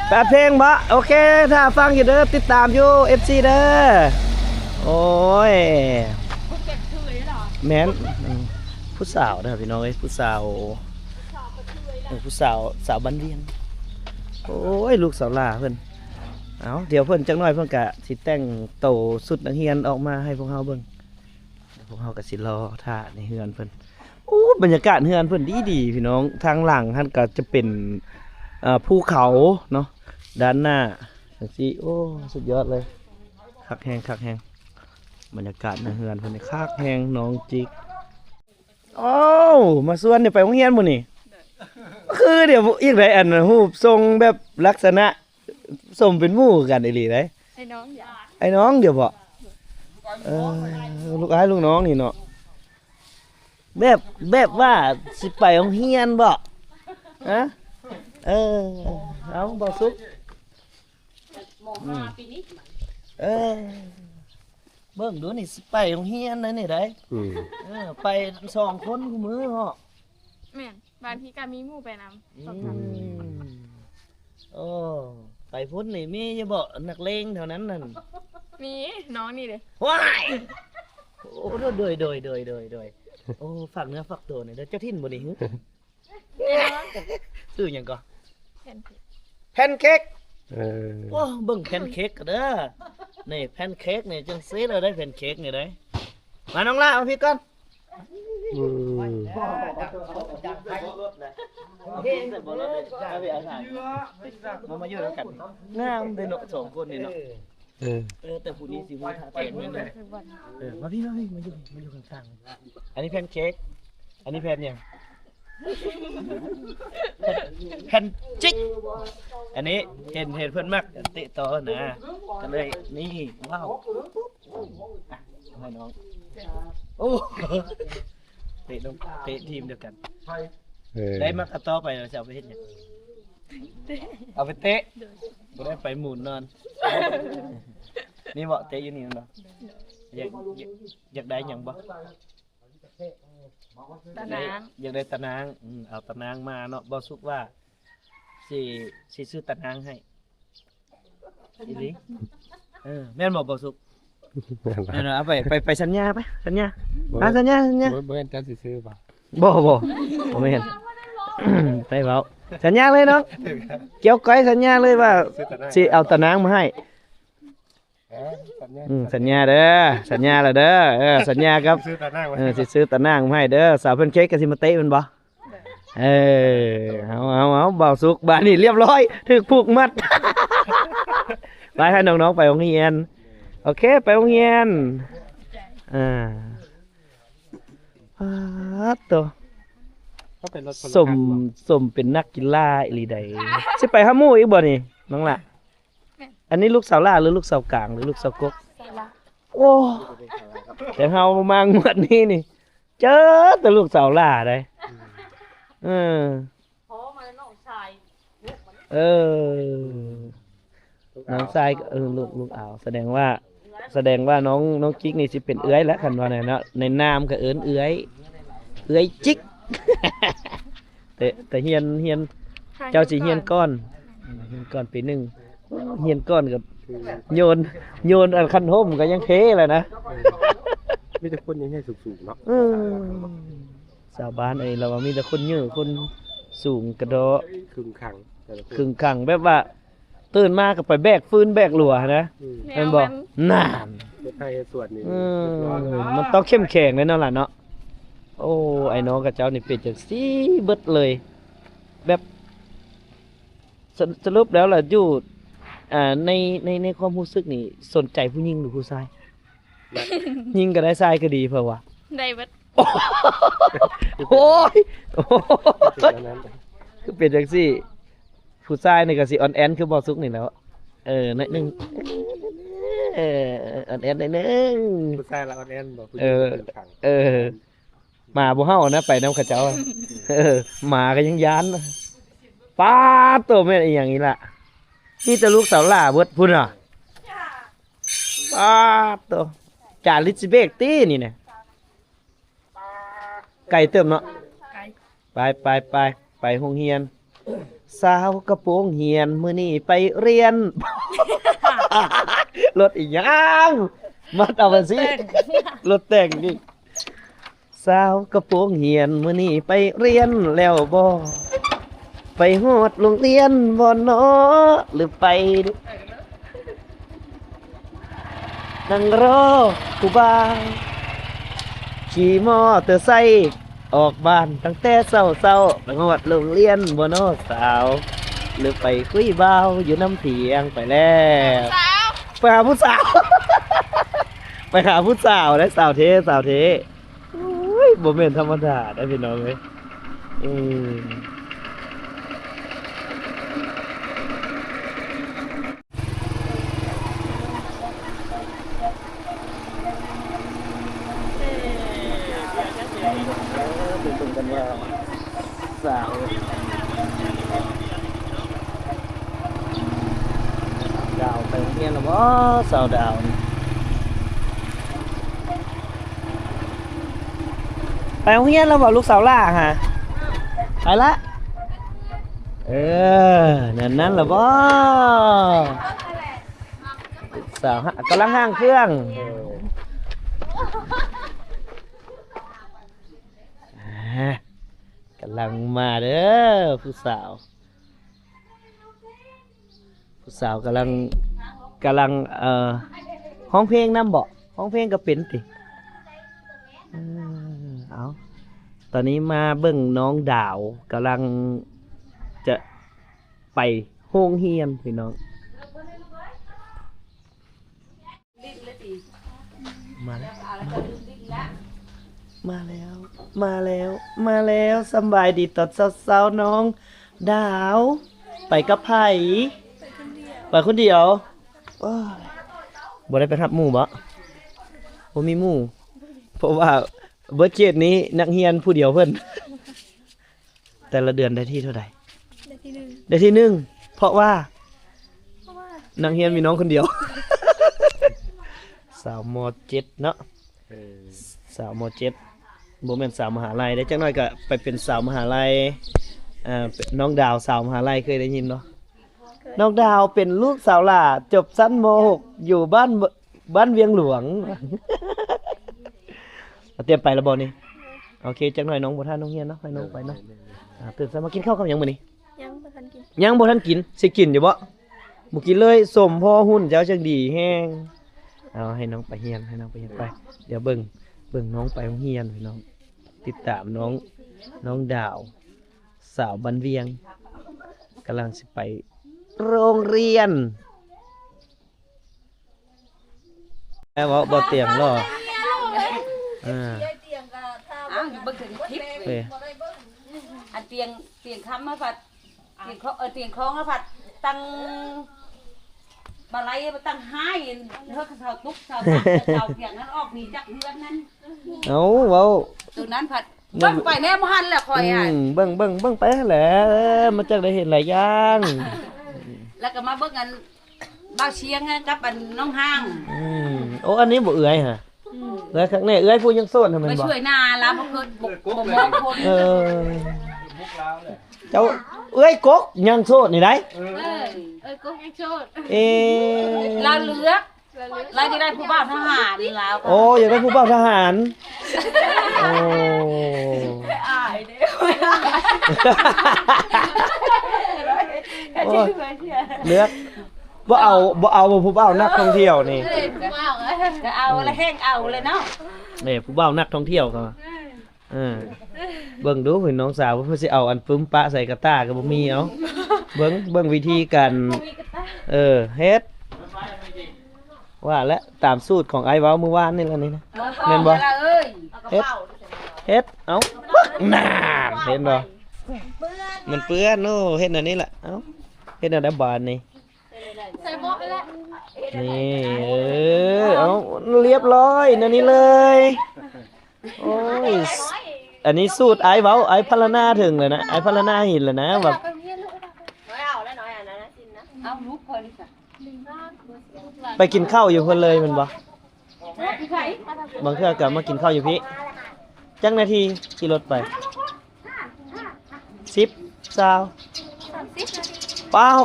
ແປດເພງບໍ? ໂອເຄ ຖ້າຟັງຢູ່ເດີ ຕິດຕາມຢູ່ ເອັຟຊີເດີ. ໂອ້ຍ ແມ່ນ ອືມ ຜູ້ສາວເດີພີ່ນ້ອງເອີຍ ຜູ້ສາວ ເອີ ຜູ້ສາວ ສາວບ້ານວຽງ. ໂອ້ຍ ລູກສາວຫຼ້າເພິ່ນ. ເອົາ ດຽວເພິ່ນ ຈັກໜ້ອຍເພິ່ນກະຊິແຕ່ງໂຕຊຸດນັກຮຽນອອກມາໃຫ້ພວກເຮົາເບິ່ງ. ພວກເຮົາກະຊິລໍຖ້າໃນເຮືອນເພິ່ນ. ໂອ້ ບັນຍາກາດເຮືອນເພິ່ນດີໆ ພີ່ນ້ອງ. ທາງຫຼັງຫັ້ນກະຈະເປັນ ເອີ ພູເຂົາເນາະ ດ້ານໜ້າຈັ່ງຊີ້. ໂອ້ ສຸດຍອດເລີຍ ຄັກແຮງ ຄັກແຮງ. ບັນຍາກາດໃນເຮືອນເພິ່ນນີ້ຄັກແຮງ ນ້ອງຈິກ. ໂອ້ ມາຊວນນີ້ໄປໂຮງຮຽນມື້ນີ້. ຄືດຽວອີກໃດ ອັນຮູບຊົງແບບລັກສະນະສົມເປັນໝູ່ກັນອີ່ຫຼີໃດ໋. ອ້າຍນ້ອງດຽວ ອ້າຍນ້ອງດຽວບໍ? ເອີ ລູກອ້າຍລູກນ້ອງນີ້ເນາະ. ແບບ ແບບວ່າຊິໄປໂຮງຮຽນບໍ? ຮະ? ເອີ ເອົາ ເບົາສຸກ. ອືມ ເອີ ເບິ່ງດູນີ້ ຊິໄປໂຮງຮຽນແລ້ວນີ້ໄດ໋. ອືມ ເອີ ໄປສອງຄົນຄູ່ມື້ເນາະ. ແມ່ນ ບາງທີກໍມີໝູ່ໄປນຳ ອືມ ສອງສາມຄົນ. ໂອ້ ໄປພຸ້ນນີ້ມີຢູ່ບໍ່ ນັກເລງແຖວນັ້ນນັ້ນ? ມີ ນ້ອງນີ້ເດ້. ວ້າຍ ໂອ້ ໂດຍ ໂດຍ ໂດຍ ໂດຍ ໂດຍ. ໂອ້ ຝາກເນື້ອຝາກຕົວແດ່ເດີ. ເຈົ້າຖິ່ນບໍ່ນີ້? ຊື່ຫຍັງກໍ? ແພນເຄ້ກ ແພນເຄ້ກ. ເອີ ໂອ້ ເບິ່ງແພນເຄ້ກກໍເດີ. ນີ້ແພນເຄ້ກນີ້ຈັ່ງຊີ້ລະໄດ໋ ແພນເຄ້ກນີ້ໄດ໋. ມາ ນ້ອງຫຼ້າ ມາພີ້ກ່ອນ. ອືມ ມາ ມາຢູ່ນຳກັນ ງາມເດ້ເນາະ ສອງຄົນນີ້ເນາະ. ເອີ ເອີ ແຕ່ຜູ້ນີ້ຊິຮູ້ທ່າແທ້ແມ່ນ. ເອີ ມາພີ້ ມາພີ້ ມາຢູ່ ມາຢູ່ຂ້າງໆ. ອັນນີ້ແພນເຄ້ກ ອັນນີ້ແພນຫຍັງ? ແພນຈິກ. ອັນນີ້ເຫັນ ເຫັນເພິ່ນມັກເຕະຕໍ່ນະ ກໍເລີຍນີ້ ວ້າວ ອ່ະ ໃຫ້ນ້ອງ. ໂອ້ ເຕະລົງ ເຕະທີມດຽວກັນ. ເອີ ໄດ້ມັກຕະຕໍ່ໄປ ເຮົາຊິເອົາໄປເຮັດຫຍັງ? ເຕະ ເອົາໄປເຕະ. ໂດຍ ບໍ່ໄດ້ໄປໝູນນອນ. ນີ້ເບາະ ເຕະຢູ່ນີ້ແມ່ນບໍ່? ໂດຍ ຢາກ ຢາກ ຢາກໄດ້ຫຍັງບໍ່? ຕາໜາງ ຢາກໄດ້ຕາໜາງ. ອືມ ເອົາຕາໜາງມາເນາະ. ບໍ່ສຸກວ່າຊິ ຊິຊື້ຕາໜາງໃຫ້ ອີ່ຫຼີ. ເອີ ແມ່ນບໍ່ ບໍ່ສຸກ? ແມ່ນ ແມ່ນ. ເອົາໄປ ໄປ ໄປສັນຍາ ໄປສັນຍາ. ບໍ່ ມາສັນຍາ ສັນຍາ. ບໍ່ ບໍ່ແມ່ນເຈົ້າຊິຊື້ບໍ່? ບໍ່ ບໍ່ ບໍ່ແມ່ນ. ໄປເວົ້າ ສັນຍາເລີຍນ້ອງ ກ່ຽວກ້ອຍ ສັນຍາເລີຍວ່າຊິເອົາຕາໜາງມາໃຫ້. ເອີ ສັນຍາ ອືມ ສັນຍາເດີ ສັນຍາລະເດີ. ເອີ ສັນຍາກັບ ຊິຊື້ຕາໜາງມາ ເອີ ໃຫ້ ຊິຊື້ຕາໜາງມາໃຫ້ເດີ. ສາວແພນເຄ້ກກໍຊິມາເຕະແມ່ນບໍ່? ເອີ ເອົາ ເອົາ ເອົາ ບ່າວສຸກ ບາດນີ້ລຽບຮ້ອຍ ຖືກຜູກມັດ. ໄປ ໃຫ້ນ້ອງໆໄປໂຮງຮຽນ. ໂອເຄ ໄປໂຮງຮຽນ. ອ່າ ປາດໂຕ ເຂົາເປັນລົດຄົນລະຄັນບໍ່? ສົມ ສົມເປັນນັກກິລາອີ່ຫຼີໃດ໋. ຊິໄປຫາໝູ່ອີກບໍ່ນີ້ ນ້ອງຫຼ້າ? ແມ່ນ. ອັນນີ້ລູກສາວຫຼ້າ ຫຼື ລູກສາວກາງ ຫຼື ລູກສາວກົກ? ສາວຫຼ້າ. ໂອ້ ແຕ່ເຮົາມາງວດນີ້ນີ້ ເຈີແຕ່ລູກສາວຫຼ້າໃດ໋. ອືມ ເອີ ພໍ່ມານ້ອງຊາຍ ເອີ ນ້ອງຊາຍ ເອີ ລູກ ລູກອາວ. ສະແດງວ່າ ສະແດງວ່ານ້ອງ ນ້ອງຈິກນີ້ຊິເປັນເອື້ອຍແຫຼະ ຄັນວ່າແນວເນາະ ໃນນາມກໍເອີ້ນເອື້ອຍ ເອື້ອຍຈິກ. ແຕ່ ແຕ່ຮຽນ ຮຽນ ເຈົ້າຊິຮຽນກ່ອນ ຮຽນກ່ອນປີໜຶ່ງ. ໂອ້ ຮຽນກ່ອນກໍໂຍນ ໂຍນອັນຄັນຮົ່ມກໍຍັງເພແລ້ວນະ. ມີແຕ່ຄົນໃຫຍ່ໆສູງໆເນາະ. ເອີ ຊາວບ້ານເອີຍ ລາວວ່າມີແຕ່ຄົນເຍີ ຄົນສູງກະເດາະ ຄຶງຂັງ ແຕ່ລະຄົນ ຄຶງຂັງ ແບບວ່າ ຕື່ນມາກໍໄປແບກຟືນແບກຫຼວຫັ້ນນະ. ອືມ ແມ່ນບໍ່? ແມ່ນ. ນັ້ນ ເຮັດໄຮ່ເຮັດສວນນີ້ ເອີ ມັນຕ້ອງເຂັ້ມແຂງເລີຍເນາະຫຼານເນາະ. ໂອ້ ໄອ້ນ້ອງຂະເຈົ້ານີ້ເປັນຈັ່ງຊີ້ເບິດເລີຍ ແບບ ສະ ສະຫຼຸບແລ້ວລະຢູ່ ອ່າ ໃນ ໃນ ໃນຄວາມຮູ້ສຶກນີ້ ສົນໃຈຜູ້ຍິງຫຼືຜູ້ຊາຍ? ຍິງກໍໄດ້ ຊາຍກໍດີ ເພິ່ນວ່າ ໄດ້ເບິດ. ໂອ້ຍ ຄືເປັນຈັ່ງຊີ້ ຜູ້ຊາຍນີ້ກໍຊິອ່ອນແອນຄືບ່າວສຸກນີ້ແຫຼະ. ເອີ ໜ້ອຍໜຶ່ງ ເອີ ອ່ອນແອນໜ້ອຍໜຶ່ງ. ຜູ້ຊາຍລະອ່ອນແອນບໍ່? ຜູ້ຍິງ ເອີ ເອີ ໝາບໍ່ເຫົ່ານະ ໄປນຳເຂົາເຈົ້າ. ເອີ ໝາກໍຍັງຢ້ານ. ປາດໂຕ ແມ່ນອີ່ຫຍັງນີ້ລະ ມີແຕ່ລູກສາວຫຼ້າເບິດພຸ້ນນະ. ປາດໂຕ ຈາລິດຊິເບກຕິນີ້ນະ. ໄກເຕີບເນາະ. ໄກ. ໄປ ໄປ ໄປ ໄປໂຮງຮຽນ. ສາວກະໂປງຮຽນ ມື້ນີ້ໄປຮຽນ. ລົດອີ່ຫຍັງ ມັດເອົາມາຊິ ລົດແຕ່ງນີ້. ສາວກະໂປງຮຽນ ມື້ນີ້ໄປຮຽນແລ້ວບໍ່? ໄປຮອດໂຮງຮຽນບໍ່ນໍ ຫຼືໄປ ນັ່ງລໍຜູ້ບ່າວ ຂີ່ມໍເຕີໄຊອອກບ້ານຕັ້ງແຕ່ເຊົ້າໆ. ໄປຮອດໂຮງຮຽນບໍ່ນໍສາວ ຫຼືໄປຄຸຍບ່າວຢູ່ນຳທ່ຽງ? ໄປແລ້ວ ໄປຫາຜູ້ສາວ ໄປຫາຜູ້ສາວເດ້ ສາວເທ່ ສາວເທ່. ໂອ້ຍ ບໍ່ແມ່ນທຳມະດາເດ້ພີ່ນ້ອງເອີຍ. ອືມ ໄປເບິ່ງກັນວ່າສາວ ດາວໄປ ໂຮງຮຽນແລ້ວບໍ່ ສາວດາວນີ້? ໄປໂຮງຮຽນແລ້ວບໍ່ ລູກສາວຫຼ້າຫາ? ໄປລະ. ເອີ ນັ້ນ ນັ້ນລະບໍ່? ສາວ ກຳລັງຫ້າງເຄື່ອງ. ອ່າ ກຳລັງມາເດີ ຜູ້ສາວ. ຜູ້ສາວກຳລັງ ກຳລັງ ເອີ ຮ້ອງເພງນຳບໍ? ຮ້ອງເພງກໍເປັນຕິ? ເອີ ເອົາ ຕອນນີ້ມາເບິ່ງນ້ອງດາວ ກຳລັງຈະໄປໂຮງຮຽນ ພີ່ນ້ອງ. ມາແລ້ວ ມາແລ້ວ ມາແລ້ວ ມາແລ້ວ. ສຳບາຍດີຕອນເຊົ້າໆ ນ້ອງດາວ. ໄປກັບໃຜ? ໄປຄົນດຽວ. ໄປຄົນດຽວ? ໂອ້ຍ ບໍ່ໄດ້ໄປຮັບໝູ່ບໍ? ບໍ່ມີໝູ່ ເພາະວ່າເບິດເຂດນີ້ນັກຮຽນຜູ້ດຽວເພິ່ນ. ແຕ່ລະເດືອນໄດ້ທີ່ເທົ່າໃດ? ໄດ້ທີ່ໜຶ່ງ. ໄດ້ທີ່ໜຶ່ງ ເພາະວ່າ ເພາະວ່າ ນັກຮຽນມີນ້ອງຄົນດຽວ. ສາວ ມໍເຈັດ ເນາະ. ເອີ ສາວ ມໍເຈັດ ບໍ່ແມ່ນສາວມະຫາໄລເດ້. ຈັກໜ້ອຍກໍໄປເປັນສາວມະຫາໄລ. ເອີ ນ້ອງດາວສາວມະຫາໄລ ເຄີຍໄດ້ຍິນບໍ່? ເຄີຍ. ນ້ອງດາວເປັນລູກສາວຫຼ້າ ຈົບຊັ້ນ ມໍຫົກ ຢູ່ບ້ານ ບ້ານວຽງຫຼວງ. ຕຽມໄປແລ້ວບໍ່ນີ້? ໂອເຄ ຈັກໜ້ອຍນ້ອງບໍ່ທັນໂຮງຮຽນເນາະ ໃຫ້ນ້ອງໄປເນາະ. ອ່າ ຕື່ນເຊົ້າມາກິນເຂົ້າກັບຫຍັງມື້ນີ້? ຍັງບໍ່ທັນກິນ. ຍັງບໍ່ທັນກິນ ຊິກິນຢູ່ບໍ່? ບໍ່ກິນເລີຍ. ສົມພໍຮຸ່ນເຈົ້າຈັ່ງດີແຮງ. ເອົາ ໃຫ້ນ້ອງໄປຮຽນ ໃຫ້ນ້ອງໄປຮຽນໄປ. ດຽວເບິ່ງ ເບິ່ງນ້ອງໄປໂຮງຮຽນພີ່ນ້ອງ. ຕິດຕາມນ້ອງ ນ້ອງດາວ ສາວບ້ານວຽງ ກຳລັງຊິໄປໂຮງຮຽນ. ແລ້ວເວົ້າບໍ່ຕຽງຫຼໍ່? ອ່າ ອ້າວ ເບິ່ງເຖິງຄລິບເວີຍ. ອັນຕຽງ ຕຽງຄຳມາພັດ ຕຽງ ເອີ ຕຽງຄອງມາພັດ ຕັ້ງ ບາໄລ ຕັ້ງຮ້າຍ ເຮືອນເຂົາຕົກ ເສົາຕັດ ເສົາພຽງນັ້ນອອກໜີຈາກເຮືອນນັ້ນ. ເອົາ ເວົ້າ ໂຕນັ້ນພັດ ເບິ່ງໄປແນມບໍ່ຫັນແຫຼະຂ້ອຍ. ອືມ ຫັ້ນ ເບິ່ງ ເບິ່ງ ເບິ່ງໄປຫັ້ນແຫຼະ ມາຈັກໄດ້ເຫັນຫຼາຍຢ່າງ. ແລ້ວກໍມາເບິ່ງອັນ ບ່າວຊຽງກັບອັນນ້ອງຫ້າງ. ອືມ ໂອ້ ອັນນີ້ບໍ່ເອື້ອຍຫະ? ອືມ ເອື້ອຍຄັກແນ່. ເອື້ອຍຜູ້ຍັງໂສດຫັ້ນແມ່ນບໍ່? ໄປຊ່ວຍນາລາວ ບໍ່ເຄີຍ ບໍ່ ບໍ່ມອງຄົນ. ເອີ ເຈົ້າ ເອື້ອຍກົກຍັງໂສດນີ້ໄດ໋. ເອີ ເອື້ອຍກົກຍັງໂສດ. ເອ ລາວເລືອກ ລາວຈະໄດ້ຜູ້ບ່າວທະຫານລາວ. ໂອ້ ຢາກໄດ້ຜູ້ບ່າວທະຫານ. ໂອ້ ອາຍເດ້. ໂອ້ ເລືອກ ບໍ່ເອົາ ບໍ່ເອົາຜູ້ບ່າວນັກທ່ອງທ່ຽວນີ້. ເອີ ຜູ້ບ່າວ ກໍເອົາລະແຮ່ງເອົາເລີຍເນາະ. ເອີ ຜູ້ບ່າວນັກທ່ອງທ່ຽວກໍ ເອີ ເບິ່ງດູ ເຫັນນ້ອງສາວເພິ່ນຊິເອົາອັນປຶ້ມປະໃສ່ກະຕ່າກໍບໍ່ມີ. ເອົາ ເບິ່ງ ເບິ່ງວິທີການ ເອີ ເຮັດ ວ່າແຫຼະ ຕາມສູດຂອງອ້າຍເວົ້າມື້ວານນີ້ລະນີ້ນະ. ເອີ ແມ່ນບໍ່? ເຮັດ ເຮັດ ເອົາ ນານ ເຫັນບໍ່? ມັນເປື້ອນ. ໂອ້ ເຮັດແນວນີ້ລະ. ເອົາ ເຮັດແນວໃດບາດນີ້? ໃສ່ເບາະແລ້ວ. ນີ້ ເອີ ເອົາ ລຽບລ້ອຍແນວນີ້ເລີຍ. ໂອ້ຍ ອັນນີ້ສູດອ້າຍເວົ້າ ອ້າຍພັນລະນາເຖິງແລ້ວນະ ອ້າຍພັນລະນາເຫັນແລ້ວນະ ວ່າ ເອົາລູກຂ້ອຍນີ້ ໄປກິນເຂົ້າຢູ່ເພິ່ນເລີຍແມ່ນບໍ່? ບາງເທື່ອກໍມາກິນເຂົ້າຢູ່ພີ້. ຈັກນາທີຂີ່ລົດໄປ? ສິບ ຊາວ ສາມສິບ ປ້າວ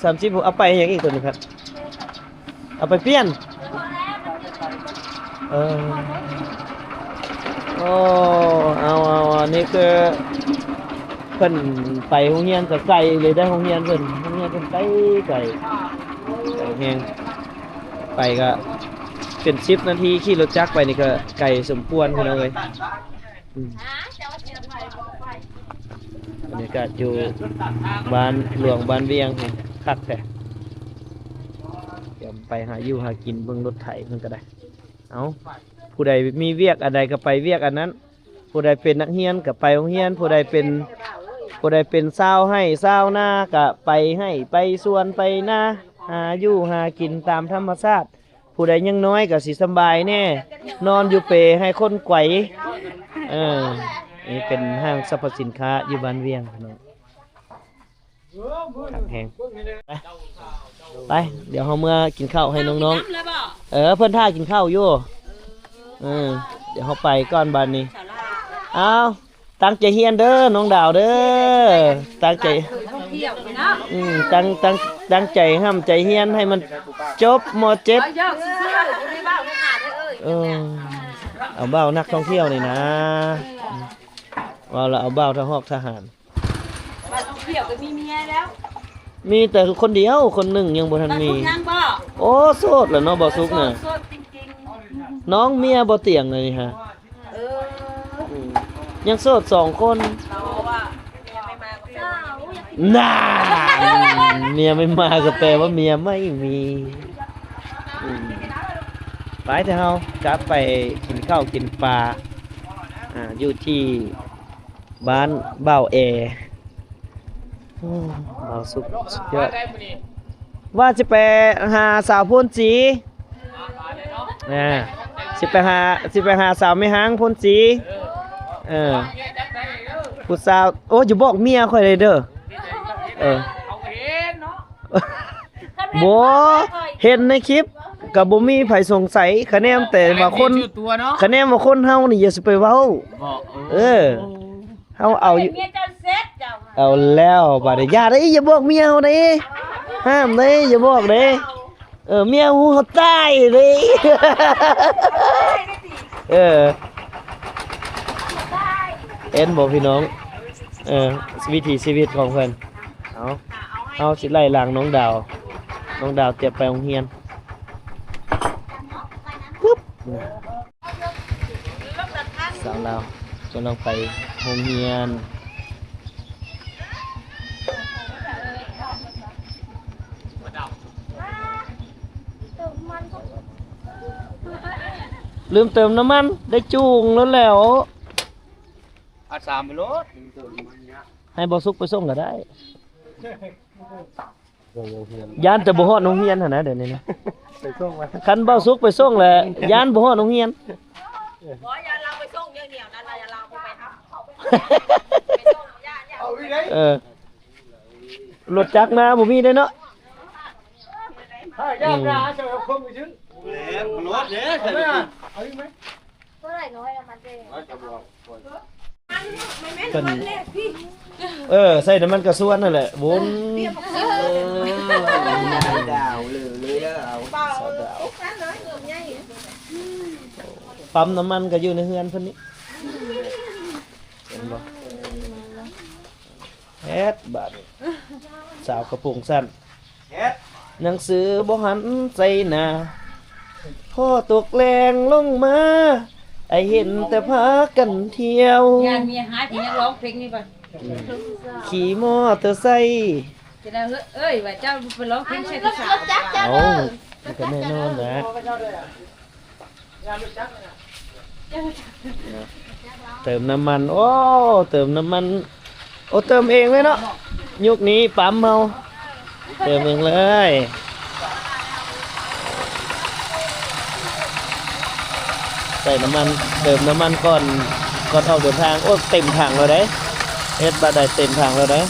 ສາມສິບ. ເອົາໄປຫຍັງອີກຕົວນີ້ພັດ? ເອົາໄປປ່ຽນ. ເອີ ໂອ້ ເອົາ ເອົາ ອັນນີ້ຄືເພິ່ນໄປໂຮງຮຽນກໍໄກເລີຍໄດ໋. ໂຮງຮຽນເພິ່ນ ໂຮງຮຽນເພິ່ນໄກ ໄກ ໄກແຮງ. ໄປກໍເປັນສິບນາທີ ຂີ່ລົດຈັກໄປນີ້ກໍໄກສົມຄວນ ພີ່ນ້ອງເອີຍ. ອືມ ບັນຍາກາດຢູ່ບ້ານຫຼວງບ້ານວຽງ ຄັກແທ້. ດຽວໄປຫາຢູ່ຫາກິນ ເບິ່ງລົດໄຖເພິ່ນກໍໄດ້. ເອົາ ຜູ້ໃດມີວຽກອັນໃດກໍໄປວຽກອັນນັ້ນ. ຜູ້ໃດເປັນນັກຮຽນກໍໄປໂຮງຮຽນ, ຜູ້ໃດເປັນ ຜູ້ໃດເປັນຊາວໄຮ່ຊາວນາກໍໄປໄຮ່ໄປສວນໄປນາ ຫາຢູ່ຫາກິນຕາມທຳມະຊາດ. ຜູ້ໃດຍັງນ້ອຍກໍຊິສຳບາຍແດ່ ນອນຢູ່ເປໃຫ້ຄົນໄກວ. ເອີ ນີ້ເປັນຫ້າງສັບພະສິນຄ້າຢູ່ບ້ານວຽງພີ່ນ້ອງ. ຄັກແຮງ. ໄປ ໄປ ດຽວເຮົາເມືອກິນເຂົ້າໃຫ້ນ້ອງໆ. ເອີ ເພິ່ນຖ້າກິນເຂົ້າຢູ່. ເອີ ດຽວເຮົາໄປກ່ອນບາດນີ້. ເອົາ ຕັ້ງໃຈຮຽນເດີນ້ອງດາວເດີ. ຕັ້ງໃຈ ທ່ອງທ່ຽວນີ້ເນາະ. ອືມ ຕັ້ງ ຕັ້ງ ຕັ້ງໃຈຮ່ຳໃຈຮຽນໃຫ້ມັນຈົບ ມໍເຈັດ. ເອີ ເອົາເບົານັກທ່ອງທ່ຽວນີ້ນະ. ເວົ້າແລ້ວເອົາເບົາທະຫອກທະຫານ. ບັດທ່ອງທ່ຽວກໍມີເມຍແລ້ວ. ມີແຕ່ຄົນດຽວ ຄົນໜຶ່ງຍັງບໍ່ທັນມີ. ບັດສຸກຍັງບໍ່? ໂອ້ ໂສດແລ້ວເນາະ ບໍ່ສຸກນະ. ໂສດ ໂສດຈິງໆ. ນ້ອງເມຍບໍ່ຕຽງເລີຍນີ້ຫາ. ເອີ ອືມ ຍັງໂສດສອງຄົນ. ເຂົາວ່າເມຍໄມ່ມາກໍແປວ່າ ນັ້ນ ເມຍໄມ່ມາກໍແປວ່າເມຍໄມ່ມີ. ອືມ ໄປເຖາະ ເຮົາກັບໄປກິນເຂົ້າກິນປາ ອ່າ ຢູ່ທີ່ ບ້ານບ່າວແອ. ໂອ້ ບ່າວສຸກສຸດຍອດ. ວ່າຊິໄປຫາສາວໂພນສີ ນະ ຊິໄປຫາ ຊິໄປຫາສາວແມ່ຮ້າງໂພນສີ. ເອີ ຜູ້ສາວ ໂອ້ ຢ່າບອກເມຍຂ້ອຍເດີ. ເອີ ບໍ່ ເຫັນໃນຄລິບກໍບໍ່ມີໃຜສົງໄສ. ຄະແນນແຕ່ວ່າຄົນ ຄະແນນວ່າຄົນເຮົານີ້ຢ່າຊິໄປເວົ້າ. ເອີ ເຮົາເອົາຢູ່ ເມຍເຈົ້າເຊັດເຈົ້າ. ເອົາແລ້ວບາດນີ້ ຢ່າເດ້ ຢ່າບອກເມຍເຮົາເດ້. ຫ້າມເດ້ ຢ່າບອກເດ້. ເອີ ເມຍຮູ້ເຮົາຕາຍເດ້. ເອີ ເຫັນບໍ່ພີ່ນ້ອງ? ເອີ ວິຖີຊີວິດຂອງເພິ່ນ. ເອົາ ເຮົາຊິໄລ່ຫຼັງນ້ອງດາວ. ນ້ອງດາວຕຽມໄປໂຮງຮຽນ. ປຶບ ສາວລາວກຳລັງໄປໂຮງຮຽນ. ລືມເຕີມນ້ຳມັນ ໄດ້ຈູງໂລດແລ້ວ. ເອົາສາມໄປໂລດ. ໃຫ້ບໍ່ສຸກໄປສົ່ງກໍໄດ້. ຢ້ານແຕ່ບໍ່ຮອດໂຮງຮຽນຫັ້ນນະ ດຽວນີ້ນະ. ໄປສົ່ງໄວ້ ຄັນເບົາສຸກໄປສົ່ງແຫຼະ ຢ້ານບໍ່ຮອດໂຮງຮຽນ. ບໍ່ ຢ້ານລາວໄປສົ່ງຢ່າງດຽວນັ້ນລະ ຢ້ານລາວບໍ່ໄປຮັບ. ໄປສົ່ງ ຢ້ານ ຢ້ານ. ເອີ ລົດຈັກມາບໍ່ມີເດ້ເນາະ. ເອົາອີກໄໝ? ເທົ່າໃດນ້ອຍມັນເດ້? ເພິ່ນ ເອີ ໃສ່ນ້ຳມັນກະຊວນຫັ້ນແຫຼະ ວົນ. ເອີ ດາວເລີຍ ເລີຍດາວ ສາວດາວ. ປ້ຳນ້ຳມັນກໍຢູ່ໃນເຮືອນເພິ່ນນີ້ ເຫັນບໍ່? ແຮດບາດນີ້ ສາວກະໂປງສັ້ນ. ເຮັດ ໜັງສືບໍ່ຫັນໃສ່ໜ້າ ພໍຕົກແລງລົງມາ ອ້າຍເຫັນແຕ່ພາກັນທ່ຽວ. ຢ້ານເມຍຮ້າຍ ຍັງຮ້ອງເພງນີ້ບໍ່? ອືມ ຂີ່ມໍເຕີໄຊ. ຈະໄດ້ເອີຍ ວ່າເຈົ້າໄປຮ້ອງເພງໃສ່ຜູ້ສາວ. ເອົ້າ ມັນກໍແນ່ນອນແຫຼະ. ເຕີມນ້ຳມັນ ໂອ້ ເຕີມນ້ຳມັນ ໂອ້ ເຕີມເອງເລີຍເນາະ. ຍຸກນີ້ປ້ຳເຮົາເຕີມເອງເລີຍ. ໃສ່ນ້ຳມັນ ເຕີມນ້ຳມັນກ່ອນ ກ່ອນອອກເດີນທາງ. ໂອ້ ເຕັມຖັງແລ້ວເດ້ ເຮັດບາດໃດເຕັມຖັງແລ້ວເດ້.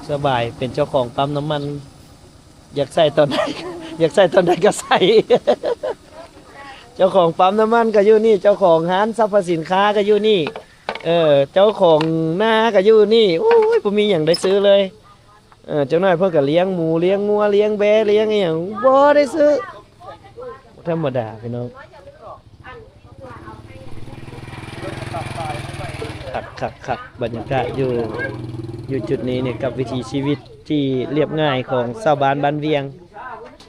ສະບາຍ ເປັນເຈົ້າຂອງປ້ຳນ້ຳມັນ ຢາກໃສ່ຕອນໃດ ຢາກໃສ່ຕອນໃດກໍໃສ່. ເຈົ້າຂອງປ້ຳນ້ຳມັນກໍຢູ່ນີ້ ເຈົ້າຂອງຮ້ານສັບພະສິນຄ້າກໍຢູ່ນີ້ ເອີ ເຈົ້າຂອງນາກໍຢູ່ນີ້. ໂອ້ຍ ບໍ່ມີຫຍັງໄດ້ຊື້ເລີຍ. ເອີ ຈັກໜ້ອຍເພິ່ນກໍລ້ຽງໝູ ລ້ຽງງົວ ລ້ຽງແບ້ ລ້ຽງອີ່ຫຍັງ ບໍ່ໄດ້ຊື້. ບໍ່ທຳມະດາພີ່ນ້ອງ. ຄັກໆໆ ບັນຍາກາດຢູ່ ຢູ່ຈຸດນີ້ນີ້ ກັບວິຖີຊີວິດທີ່ລຽບງ່າຍຂອງຊາວບ້ານບ້ານວຽງ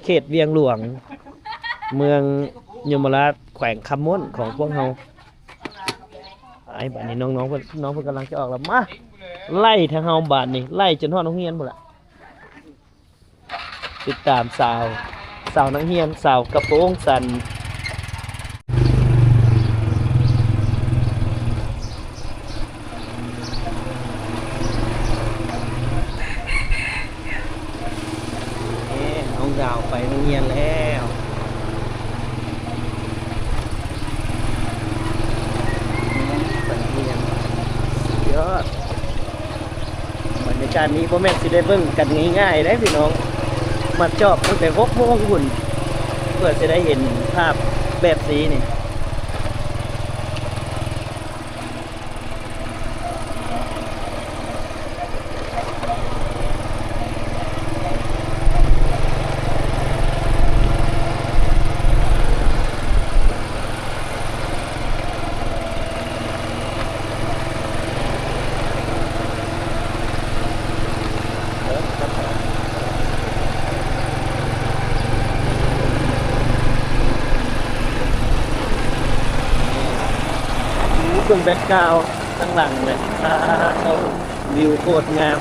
ເຂດວຽງຫຼວງ ເມືອງຍົມມະລາດ ແຂວງຄຳມ່ວນຂອງພວກເຮົາ. ໄປ ບາດນີ້ນ້ອງໆເພິ່ນ ນ້ອງເພິ່ນກຳລັງຈະອອກແລ້ວ. ມາ ໄລ່ທາງເຮົາບາດນີ້ ໄລ່ຈົນຮອດໂຮງຮຽນພຸ້ນລະ. ຕິດຕາມສາວ ສາວນັກຮຽນ ສາວກະໂປງສັ້ນ. ເອີ ນ້ອງດາວໄປໂຮງຮຽນແລ້ວ. ການນີ້ບໍ່ແມ່ນຊິໄດ້ເບິ່ງກັນງ່າຍໆເດ້ພີ່ນ້ອງ, ມາຈອບຕັ້ງແຕ່ຫົກໂມງພຸ້ນ ເພື່ອຊິໄດ້ເຫັນພາບແບບຊີ້ນີ້. ເບິ່ງແບັກກຣາວທາງຫຼັງເລີຍ ວ້າວ ວິວໂຄດງາມ.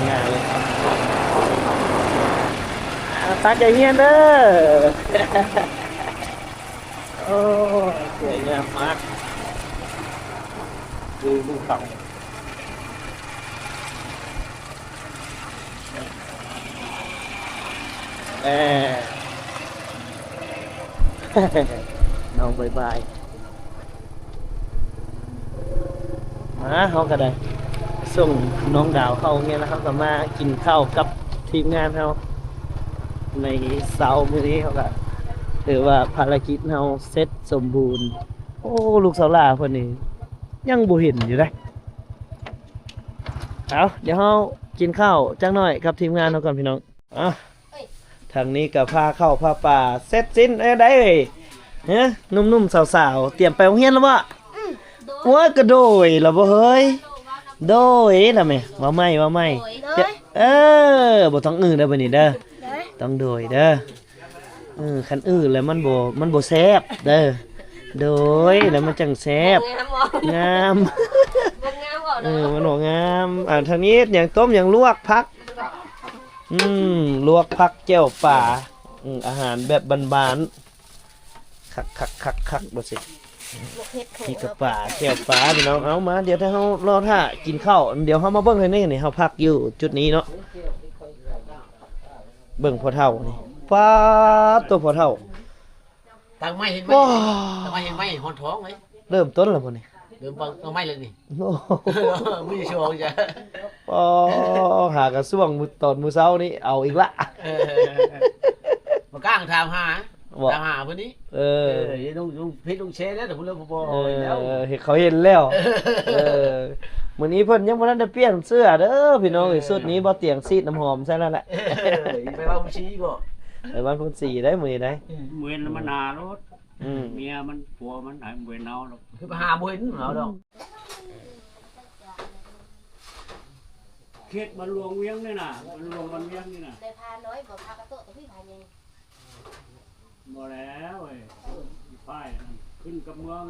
ງາມເລີຍ ອ່າ ຕັ້ງໃຈຮຽນເດີ. ໂອ້ ສວຍງາມມາກ ວິວພູເຂົາ. ແນ່ ນ້ອງບາຍບາຍ. ມາ ເຮົາກໍໄດ້ສົ່ງນ້ອງດາວເຂົ້າໂຮງຮຽນແລ້ວ, ເຮົາກໍມາກິນເຂົ້າກັບທີມງານເຮົາໃນເຊົ້າມື້ນີ້. ເຮົາກໍຖືວ່າພາລະກິດເຮົາເສັດສົມບູນ. ໂອ້ ລູກສາວຫຼ້າເພິ່ນນີ້ຍັງບໍ່ເຫັນຢູ່ເດ້. ເອົາ ດຽວເຮົາກິນເຂົ້າຈັກໜ້ອຍກັບທີມງານເຮົາກ່ອນພີ່ນ້ອງ. ອ່ະ ທາງນີ້ກໍພາເຂົ້າພາປາເສັດສິ້ນ. ເອີ ໄດ້ເອີຍ ເອີ ໜຸ່ມໆ ສາວໆ ຕຽມໄປໂຮງຮຽນແລ້ວບໍ່? ອືມ ໂດຍ ໂອ້ຍ ກະໂດຍລະບໍ່ເຮີ້ຍ? ໂດຍລະແມ່. ເວົ້າໃໝ່ ເວົ້າໃໝ່ ໂດຍ ໂດຍ. ເອີ ບໍ່ຕ້ອງອື້ເດີ ບາດນີ້ເດີ ໂດຍ ຕ້ອງໂດຍເດີ. ເອີ ຄັນອື້ແລ້ວມັນບໍ່ ມັນບໍ່ແຊບເດີ. ໂດຍ ແລ້ວມັນຈັ່ງແຊບ. ງາມບໍ່? ງາມ ບໍ່ງາມບໍ່ເນາະ? ເອີ ມັນບໍ່ງາມ. ອ່າ ທາງນີ້ຫຍັງ? ຕົ້ມຫຍັງ? ລວກຜັກ. ອືມ ລວກຜັກແຈ່ວປາ. ອືມ ອາຫານແບບບ້ານໆ. ຄັກໆໆໆ ບໍ່ຊິ ມີກະປາ ແຈ່ວປາ ພີ່ນ້ອງ. ເອົາ ມາ ດຽວຖ້າເຮົາລໍຖ້າກິນເຂົ້າ ດຽວເຮົາມາເບິ່ງໃຫ້ແນ່. ນີ້ເຮົາພັກຢູ່ຈຸດນີ້ເນາະ. ເບິ່ງພໍ່ເຖົ້ານີ້ ປາດໂຕ ພໍ່ເຖົ້າ ຕັ້ງໄມ້ເຮັດໄມ້ ຕັ້ງໄມ້ເຮັດໄມ້ ຮ້ອນທ້ອງເລີຍ. ເລີ່ມຕົ້ນແລ້ວບໍ່ນີ້? ເລີ່ມຕັ້ງໄມ້ແລ້ວນີ້. ໂອ້ ມື້ທີ່ສອງຈ້ະ. ອໍ ຫາກະຊ່ວງມື້ ຕອນມື້ເຊົ້ານີ້ເອົາອີກລະ. ເອີ ມາກ້າງຖາມຫາ ບໍ່ ຖາມຫາເພິ່ນນີ້. ເອີ ເອີ ລົງ ລົງເຟສລົງແຊແລ້ວ ແຕ່ເພິ່ນເລີຍບໍ່ ບໍ່ ເອີ ເຫັນແລ້ວ ເຫັນ ເຂົາເຫັນແລ້ວ. ເອີ ເອີ ມື້ນີ້ເພິ່ນຍັງບໍ່ທັນໄດ້ປ່ຽນເສື້ອເດີພີ່ນ້ອງເອີຍ. ເອີ ຊຸດນີ້ບໍ່ຕຽງສີດນ້ຳຫອມໃສ່ແລ້ວແຫຼະ. ເອີ ໄປບ້ານພຸ້ນສີບໍ່? ໄປບ້ານພຸ້ນສີໄດ໋ມື້ນີ້ໄດ໋. ອືມ ເວັນລະມັນຫາໂລດ. ອືມ ເມຍມັນ ຜົວມັນໃຫ້ເວັນເອົາດອກ ຄືໄປຫາບໍ່ເຫັນເອົາດອກ. ເຂດບ້ານຫຼວງວຽງນີ້ນະ ບ້ານຫຼວງບ້ານວຽງນີ້ນະ ໄດ້ພານ້ອຍບໍ່? ພາກະໂຕະ ໂຕພີ່ພາໃຫຍ່. ບໍ່ແລ້ວເອີຍ ອີພາຍນັ້ນຂຶ້ນກັບເມືອງ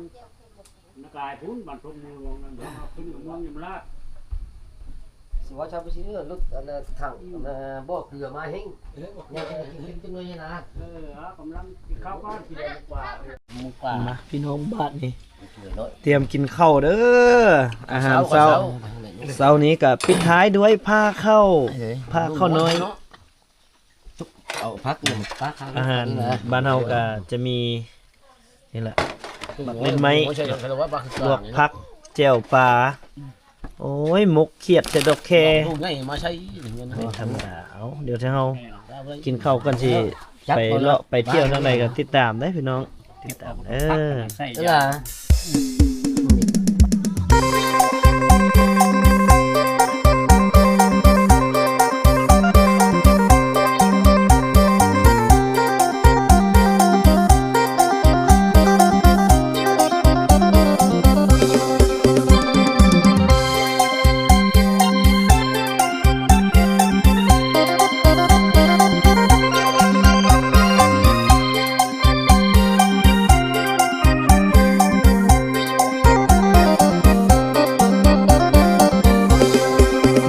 ນະກາຍພຸ້ນ ບ້ານທົງເມືອງຫຼວງນັ້ນ ເຮົາຂຶ້ນກັບເມືອງຍົມລາດ. ຊິວ່າຊາວໄປຊິເອີ ລົດອັນນ່າຖັງ ອືມ ອັນນ່າບໍ່ເກືອມາແຮງ ເອີ ບໍ່ເກືອ ຍັງກິນຈັກໜ້ອຍນະ. ເອີ ເອົາ ກຳລັງກິນເຂົ້າກ່ອນ ສິບໂມງກວ່າ ໂມງກວ່າ. ມາ ພີ່ນ້ອງ ບາດນີ້ ຕຽມກິນເຂົ້າເດີ ອາຫານເຊົ້າ. ເຊົ້ານີ້ກໍປິດທ້າຍດ້ວຍພາເຂົ້າ ເອີ ພາເຂົ້ານ້ອຍ. ເອົາຜັກ ອືມ ອາຫານບ້ານເຮົາກໍຈະມີນີ້ແຫຼະ ໝາກເລັ່ນໄມ້ ລວກຜັກ ແຈ່ວປາ. ໂອ້ຍ ໝົກຂຽດໃສ່ດອກແຄ ລູກໃຫຍ່ມາໃສ່ ບໍ່ທຳມະດາ. ເອົາ ດຽວເຮົາກິນເຂົ້າກ່ອນ ຊິໄປເລາະໄປທ່ຽວທາງໃດກໍຕິດຕາມເດີພີ່ນ້ອງ. ຕິດຕາມເດີ ເອີ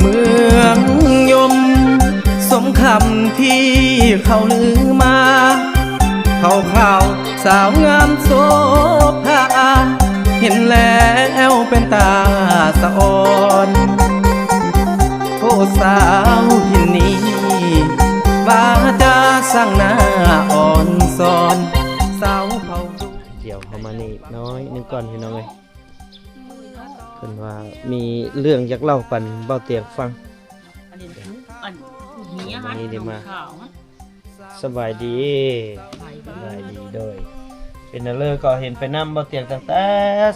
ເມືອງຍົມ ສົມຄຳທີ່ເຂົາລືມາ ຂາວໆ ສາວງາມໂສພາ ເຫັນແລ້ວເປັນຕາສະອອນ. ໂອ້ ສາວຖິ່ນນີ້ ວາຈາຊ່າງໜ້າອ່ອນສອນ ສາວເຜົ່າລຸງ. ດຽວເຮົາມານີ້ໜ້ອຍໜຶ່ງກ່ອນ ພີ່ນ້ອງເອີຍ. ເພິ່ນວ່າມີເລື່ອງຢາກເລົ່າປັນເບົາຕຽງຟັງ. ອັນນີ້ ອັນເມຍຫັ້ນ ອັນນີ້ໄດ້ມາ ນ້ອງສາວຫັ້ນ. ສະບາຍດີ. ສະບາຍດີ. ສະບາຍດີ. ໂດຍ ເປັນແນວເລີກໍເຫັນໄປນຳເບົາຕຽງຕັ້ງແຕ່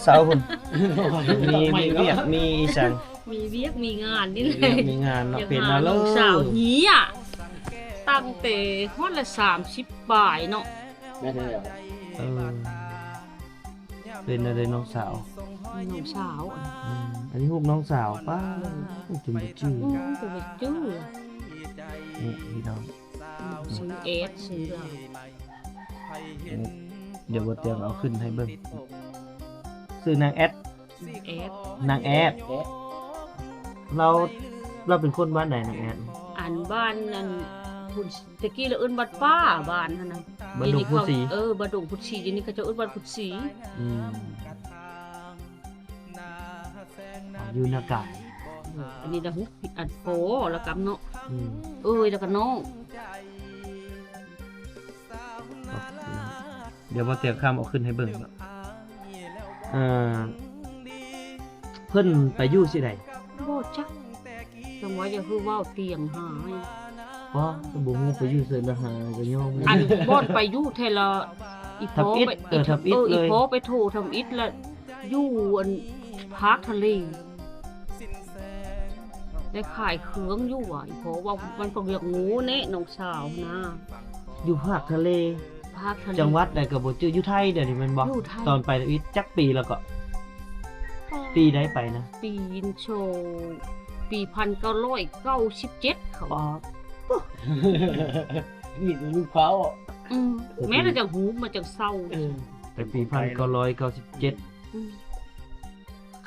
ເຊົ້າພຸ້ນ. ມີ ມີວຽກມີອີ່ສັງ ມີວຽກມີງານນີ້ແຫຼະ ມີວຽກມີງານເນາະ. ເປັນແນວເລີ ນ້ອງສາວເຮຍ ຕັ້ງແຕ່ຮອດລະສາມສິບປາຍເນາະ. ແມ່ນແລ້ວ. ເອີ ເປັນແນວໃດນ້ອງສາວ? ນ້ອງສາວ ອືມ ອັນນີ້ຮູບນ້ອງສາວ. ປ້າ ໂອ້ ຈົນບໍ່ຈື່ ອືມ ຈົນບໍ່ຈື່. ນີ້ພີ່ນ້ອງ ອືມ ຊື່ແອດ ຊື່ລາວ. ນີ້ ດຽວບໍ່ຕຽງເອົາຂຶ້ນໃຫ້ເບິ່ງ. ຊື່ນາງແອດ ແອດ ນາງແອດ. ແອດ ລາວ ລາວເປັນຄົນບ້ານໃດ ນາງແອດ? ອັນບ້ານ ອັນພຸ້ນ ແຕ່ກີ້ລະເອີ້ນວັດປ່າ ບ້ານຫັ້ນນະ ບ້ານດົງພຸດສີ. ເອີ ບ້ານດົງພຸດສີ ດຽວນີ້ເຂົາເຈົ້າເອີ້ນວັດພຸດສີ. ອືມ ຢູ່ນາກາຍ. ເອີ ອັນນີ້ລະ ອັນພໍ່ລະກຳເນາະ. ອືມ ເອີຍ ລະກະນ້ອງ. ດຽວບໍ່ຕຽງຄຳເອົາຂຶ້ນໃຫ້ເບິ່ງເນາະ. ເອີ ເພິ່ນໄປຢູ່ຊິໃດ? ບໍ່ຈັກ ຈັ່ງວ່າຢ່າຄືເວົ້າຕຽງຫາ. ບໍ່ ບໍ່ຮູ້ໄປຢູ່ເຊີນລະຫາກໍຍອມ. ອັນບ່ອນໄປຢູ່ແທ້ລະ ອີພໍ່ໄປ ເອີ ທຳອິດ ເອີ ເລີຍ ອີພໍ່ໄປໂທທຳອິດລະ ຢູ່ອັນພາກທະເລ ໄດ້ຂາຍເຄື່ອງຢູ່ວ່າ ອີພໍ່ວ່າມັນກໍຢາກໂງ່ແນະນ້ອງສາວນະ. ຢູ່ພາກທະເລ ພາກທະເລ ຈັງຫວັດໃດກໍບໍ່ຈື່. ຢູ່ໄທດຽວນີ້ແມ່ນບໍ່? ຢູ່ໄທ. ຕອນໄປທຳອິດຈັກປີແລ້ວກໍ? ປີໃດໄປນະ? ປີໂຊ ປີພັນເກົ້າຮ້ອຍເກົ້າສິບເຈັດເຂົາ. ອໍ ມີແຕ່ລູກເຂົາ. ອືມ ແມ່ນລະຈັ່ງຮູ້ ມາຈັ່ງເຊົາ. ເອີ ແຕ່ປີພັນເກົ້າຮ້ອຍເກົ້າສິບເຈັດ. ອືມ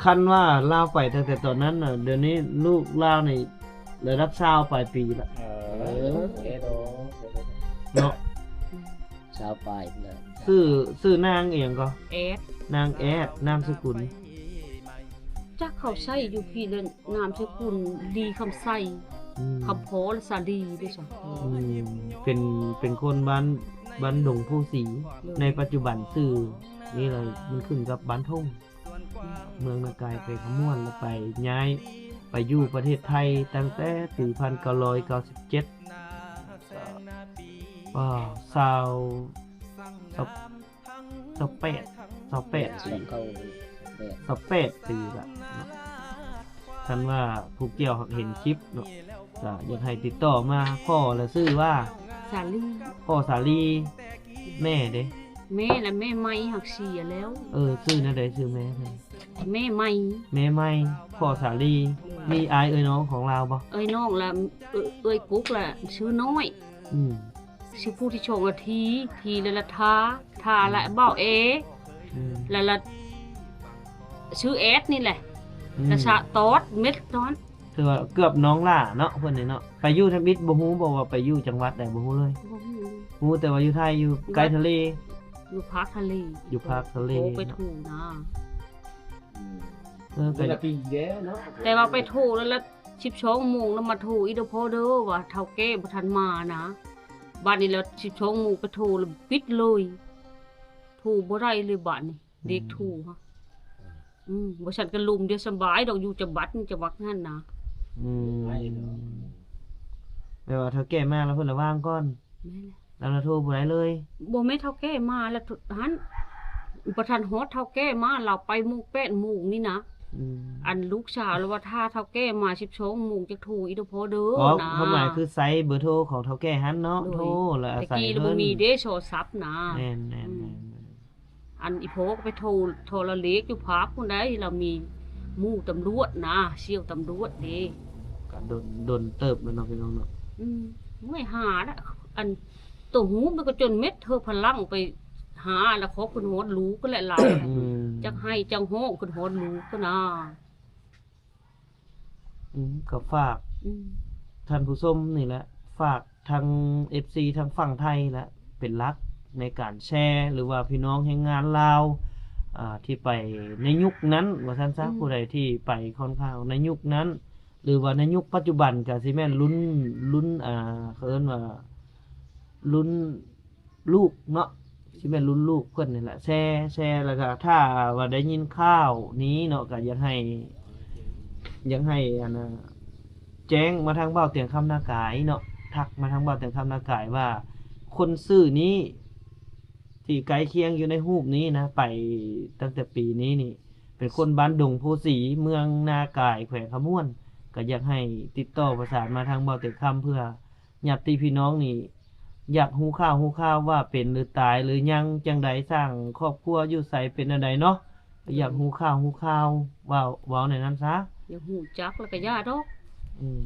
ຄັນວ່າລາວໄປຕັ້ງແຕ່ຕອນນັ້ນນະ ດຽວນີ້ລູກລາວນີ້ລະດັບຊາວປາຍປີລະ. ເອີ ເນາະ ຊາວປາຍແລ້ວ. ຊື່ ຊື່ນາງອີ່ຫຍັງກໍ? ແອດ ນາງແອດ. ນາມສະກຸນ? ຈັກເຂົາໃຊ້ຢູ່ພີ້ແລ້ວ ນາມສະກຸນລີຄຳໄຊ. ອືມ ຄຳພໍລະສາລີເດ້ຊັ້ນ. ອືມ ເປັນ ເປັນຄົນບ້ານ ບ້ານດົງພູສີ. ໂດຍ ໃນປັດຈຸບັນຊື່ນີ້ລະ ມັນຂຶ້ນກັບບ້ານທົ່ງ ເມືອງນາກາຍ ແຂວງຄຳມ່ວນ ແລ້ວໄປ ຍ້າຍໄປຢູ່ປະເທດໄທຕັ້ງແຕ່ປີພັນເກົ້າຮ້ອຍເກົ້າສິບເຈັດ. ກໍ ຊາວ ຊາວ ຊາວແປດ ຊາວແປດປີ ຊາວແປດ ຊາວແປດປີລະເນາະ. ຄັນວ່າຜູ້ກ່ຽວເຫັນຄລິບເນາະ ກໍຢາກໃຫ້ຕິດຕໍ່ມາ. ພໍ່ລະຊື່ວ່າ ສາລີ. ພໍ່ສາລີ. ແມ່ເດ? ແມ່ລະແມ່ໄມຮັກເສຍແລ້ວ. ເອີ ຊື່ແນວໃດ ຊື່ແມ່? ແມ່ໄມ. ແມ່ໄມ ພໍ່ສາລີ. ມີອ້າຍເອື້ອຍນ້ອງຂອງລາວບໍ່? ເອື້ອຍນ້ອງລະ ເອື້ອຍ ເອື້ອຍກົກລະຊື່ນ້ອຍ. ອືມ ຊື່ຜູ້ທີສອງລະທີ ທີລະລະທາ ທາລະ ອືມ ບ່າວເອ. ອືມ ລະ ລະ ຊື່ແອດນີ້ແຫຼະ. ອືມ ລະສະຕອດ ເມັດຕອນ ຖືວ່າເກືອບນ້ອງຫຼ້າເນາະ ເພິ່ນນີ້ເນາະ. ໄປຢູ່ທຳອິດບໍ່ຮູ້ບໍ່ວ່າໄປຢູ່ຈັງຫວັດໃດ? ບໍ່ຮູ້ເລີຍ. ບໍ່ຮູ້ ຮູ້ແຕ່ວ່າຢູ່ໄທ ຢູ່ໃກ້ທະເລ. ຢູ່ພາກທະເລ ຢູ່ພາກທະເລ. ໂອ້ ໄປ ເນາະ ໂທນະ. ອືມ ເອີ ກໍ ແຕ່ລະປີເດ້ເນາະ ແຕ່ວ່າໄປໂທແລ້ວລະ ສິບສອງໂມງລະມາໂທອີກເດີພໍ່ເດີ ວ່າເຖົ້າແກ່ບໍ່ທັນມານະ. ບາດນີ້ລະ ສິບສອງໂມງໄປໂທລະປິດເລີຍ ໂທບໍ່ໄດ້ເລີຍບາດນີ້. ເດັກ ອືມ ໂທຫະ. ອືມ ບໍ່ຊັ້ນກໍລົມດຽວສະບາຍດອກ ຢູ່ຈະບັດ ຈະບັກຫັ້ນນະ. ອືມ ແປວ່າເຖົ້າແກ່ມາລະເພິ່ນລະວ່າງກ່ອນ. ແມ່ນແຫຼະ. ລາວລະໂທບໍ່ໄດ້ເລີຍ. ບໍ່ແມ່ນເຖົ້າແກ່ມາລະຫັ້ນ ບໍ່ທັນຮອດເຖົ້າແກ່ມາ ລາວໄປໂມງ ແປດໂມງນີ້ນະ. ອືມ ອັນລູກສາວລະວ່າຖ້າເຖົ້າແກ່ມາສິບສອງໂມງ ຈະໂທອີກເດີພໍ່ເດີ. ອໍ ນະ ຄວາມໝາຍຄືໃຊ້ເບີໂທຂອງເຖົ້າແກ່ຫັ້ນເນາະ. ໂດຍ ໂທລະອາໄສ ແຕ່ກີ້ລະບໍ່ມີເດ້ໂທລະສັບນະ. ແມ່ນໆ ອືມ ອັນອີພໍ່ກໍໄປໂທ ໂທລະເລກຢູ່ພາກພຸ້ນໃດ໋ ລາວມີໝູ່ຕຳຫຼວດນະ ສ່ຽວຕຳຫຼວດເດ້. ກໍດົນ ດົນເຕີບແລ້ວເນາະ ພີ່ນ້ອງເນາະ. ອືມ ເມື່ອຍຫາລະ ອັນໂຕຮູບມັນກໍຈົນເມັດເທີພະລັງໄປຫາລະ ຂໍຂຶ້ນຮອດລູກຫັ້ນແຫຼະລາວ. ອືມ ຈັກໄຫ້ຈັກຮ້ອງຂຶ້ນຮອດລູກຫັ້ນນະ. ອືມ ກໍຝາກ ອືມ ທ່ານຜູ້ຊົມນີ້ແຫຼະ ຝາກທາງເອັຟຊີທາງຝັ່ງໄທແຫຼະ ເປັນຫຼັກໃນການແຊ ຫຼືວ່າພີ່ນ້ອງແຮງງານລາວ ອ່າ ທີ່ໄປໃນຍຸກນັ້ນວ່າຊັ້ນຊະ. ອືມ ຜູ້ໃດທີ່ໄປຂ້ອນຂ້າງໃນຍຸກນັ້ນ ຫຼືວ່າໃນຍຸກປັດຈຸບັນ ກໍຊິແມ່ນລຸ້ນ ລຸ້ນ ອ່າ ເຂົາເອີ້ນວ່າລຸ້ນ ລູກເນາະ ຊິແມ່ນລຸ້ນລູກເພິ່ນນີ້ແຫຼະ ແຊ ແຊ ແລ້ວກໍຖ້າວ່າໄດ້ຍິນຂ່າວນີ້ເນາະ ກໍຢາກໃຫ້ ຢາກໃຫ້ອັນນ່າ ແຈ້ງມາທາງບ່າວຕຽງຄຳນາກາຍເນາະ ທັກມາທາງບ່າວຕຽງຄຳນາກາຍວ່າ ຄົນຊື່ນີ້ ທີ່ໃກ້ຄຽງຢູ່ໃນຮູບນີ້ນະ ໄປຕັ້ງແຕ່ປີນີ້ນີ້ ເປັນຄົນບ້ານດົງໂພສີ ເມືອງນາກາຍ ແຂວງຄຳມ່ວນ ກໍຢາກໃຫ້ຕິດຕໍ່ປະສານມາທາງບ່າວຕຽງຄຳ ເພື່ອຍາດຕິພີ່ນ້ອງນີ້ ຢາກຮູ້ຂ່າວຮູ້ຂ່າວວ່າເປັນຫຼືຕາຍຫຼືຍັງ ຈັ່ງໃດ ສ້າງຄອບຄົວຢູ່ໃສ ເປັນແນວໃດເນາະ ຢາກຮູ້ຂ່າວຮູ້ຂ່າວ ເວົ້າ ເວົ້າແນວນັ້ນຊະ ຢາກຮູ້ຈັກແລ້ວກໍຢ່າດອກ ອືມ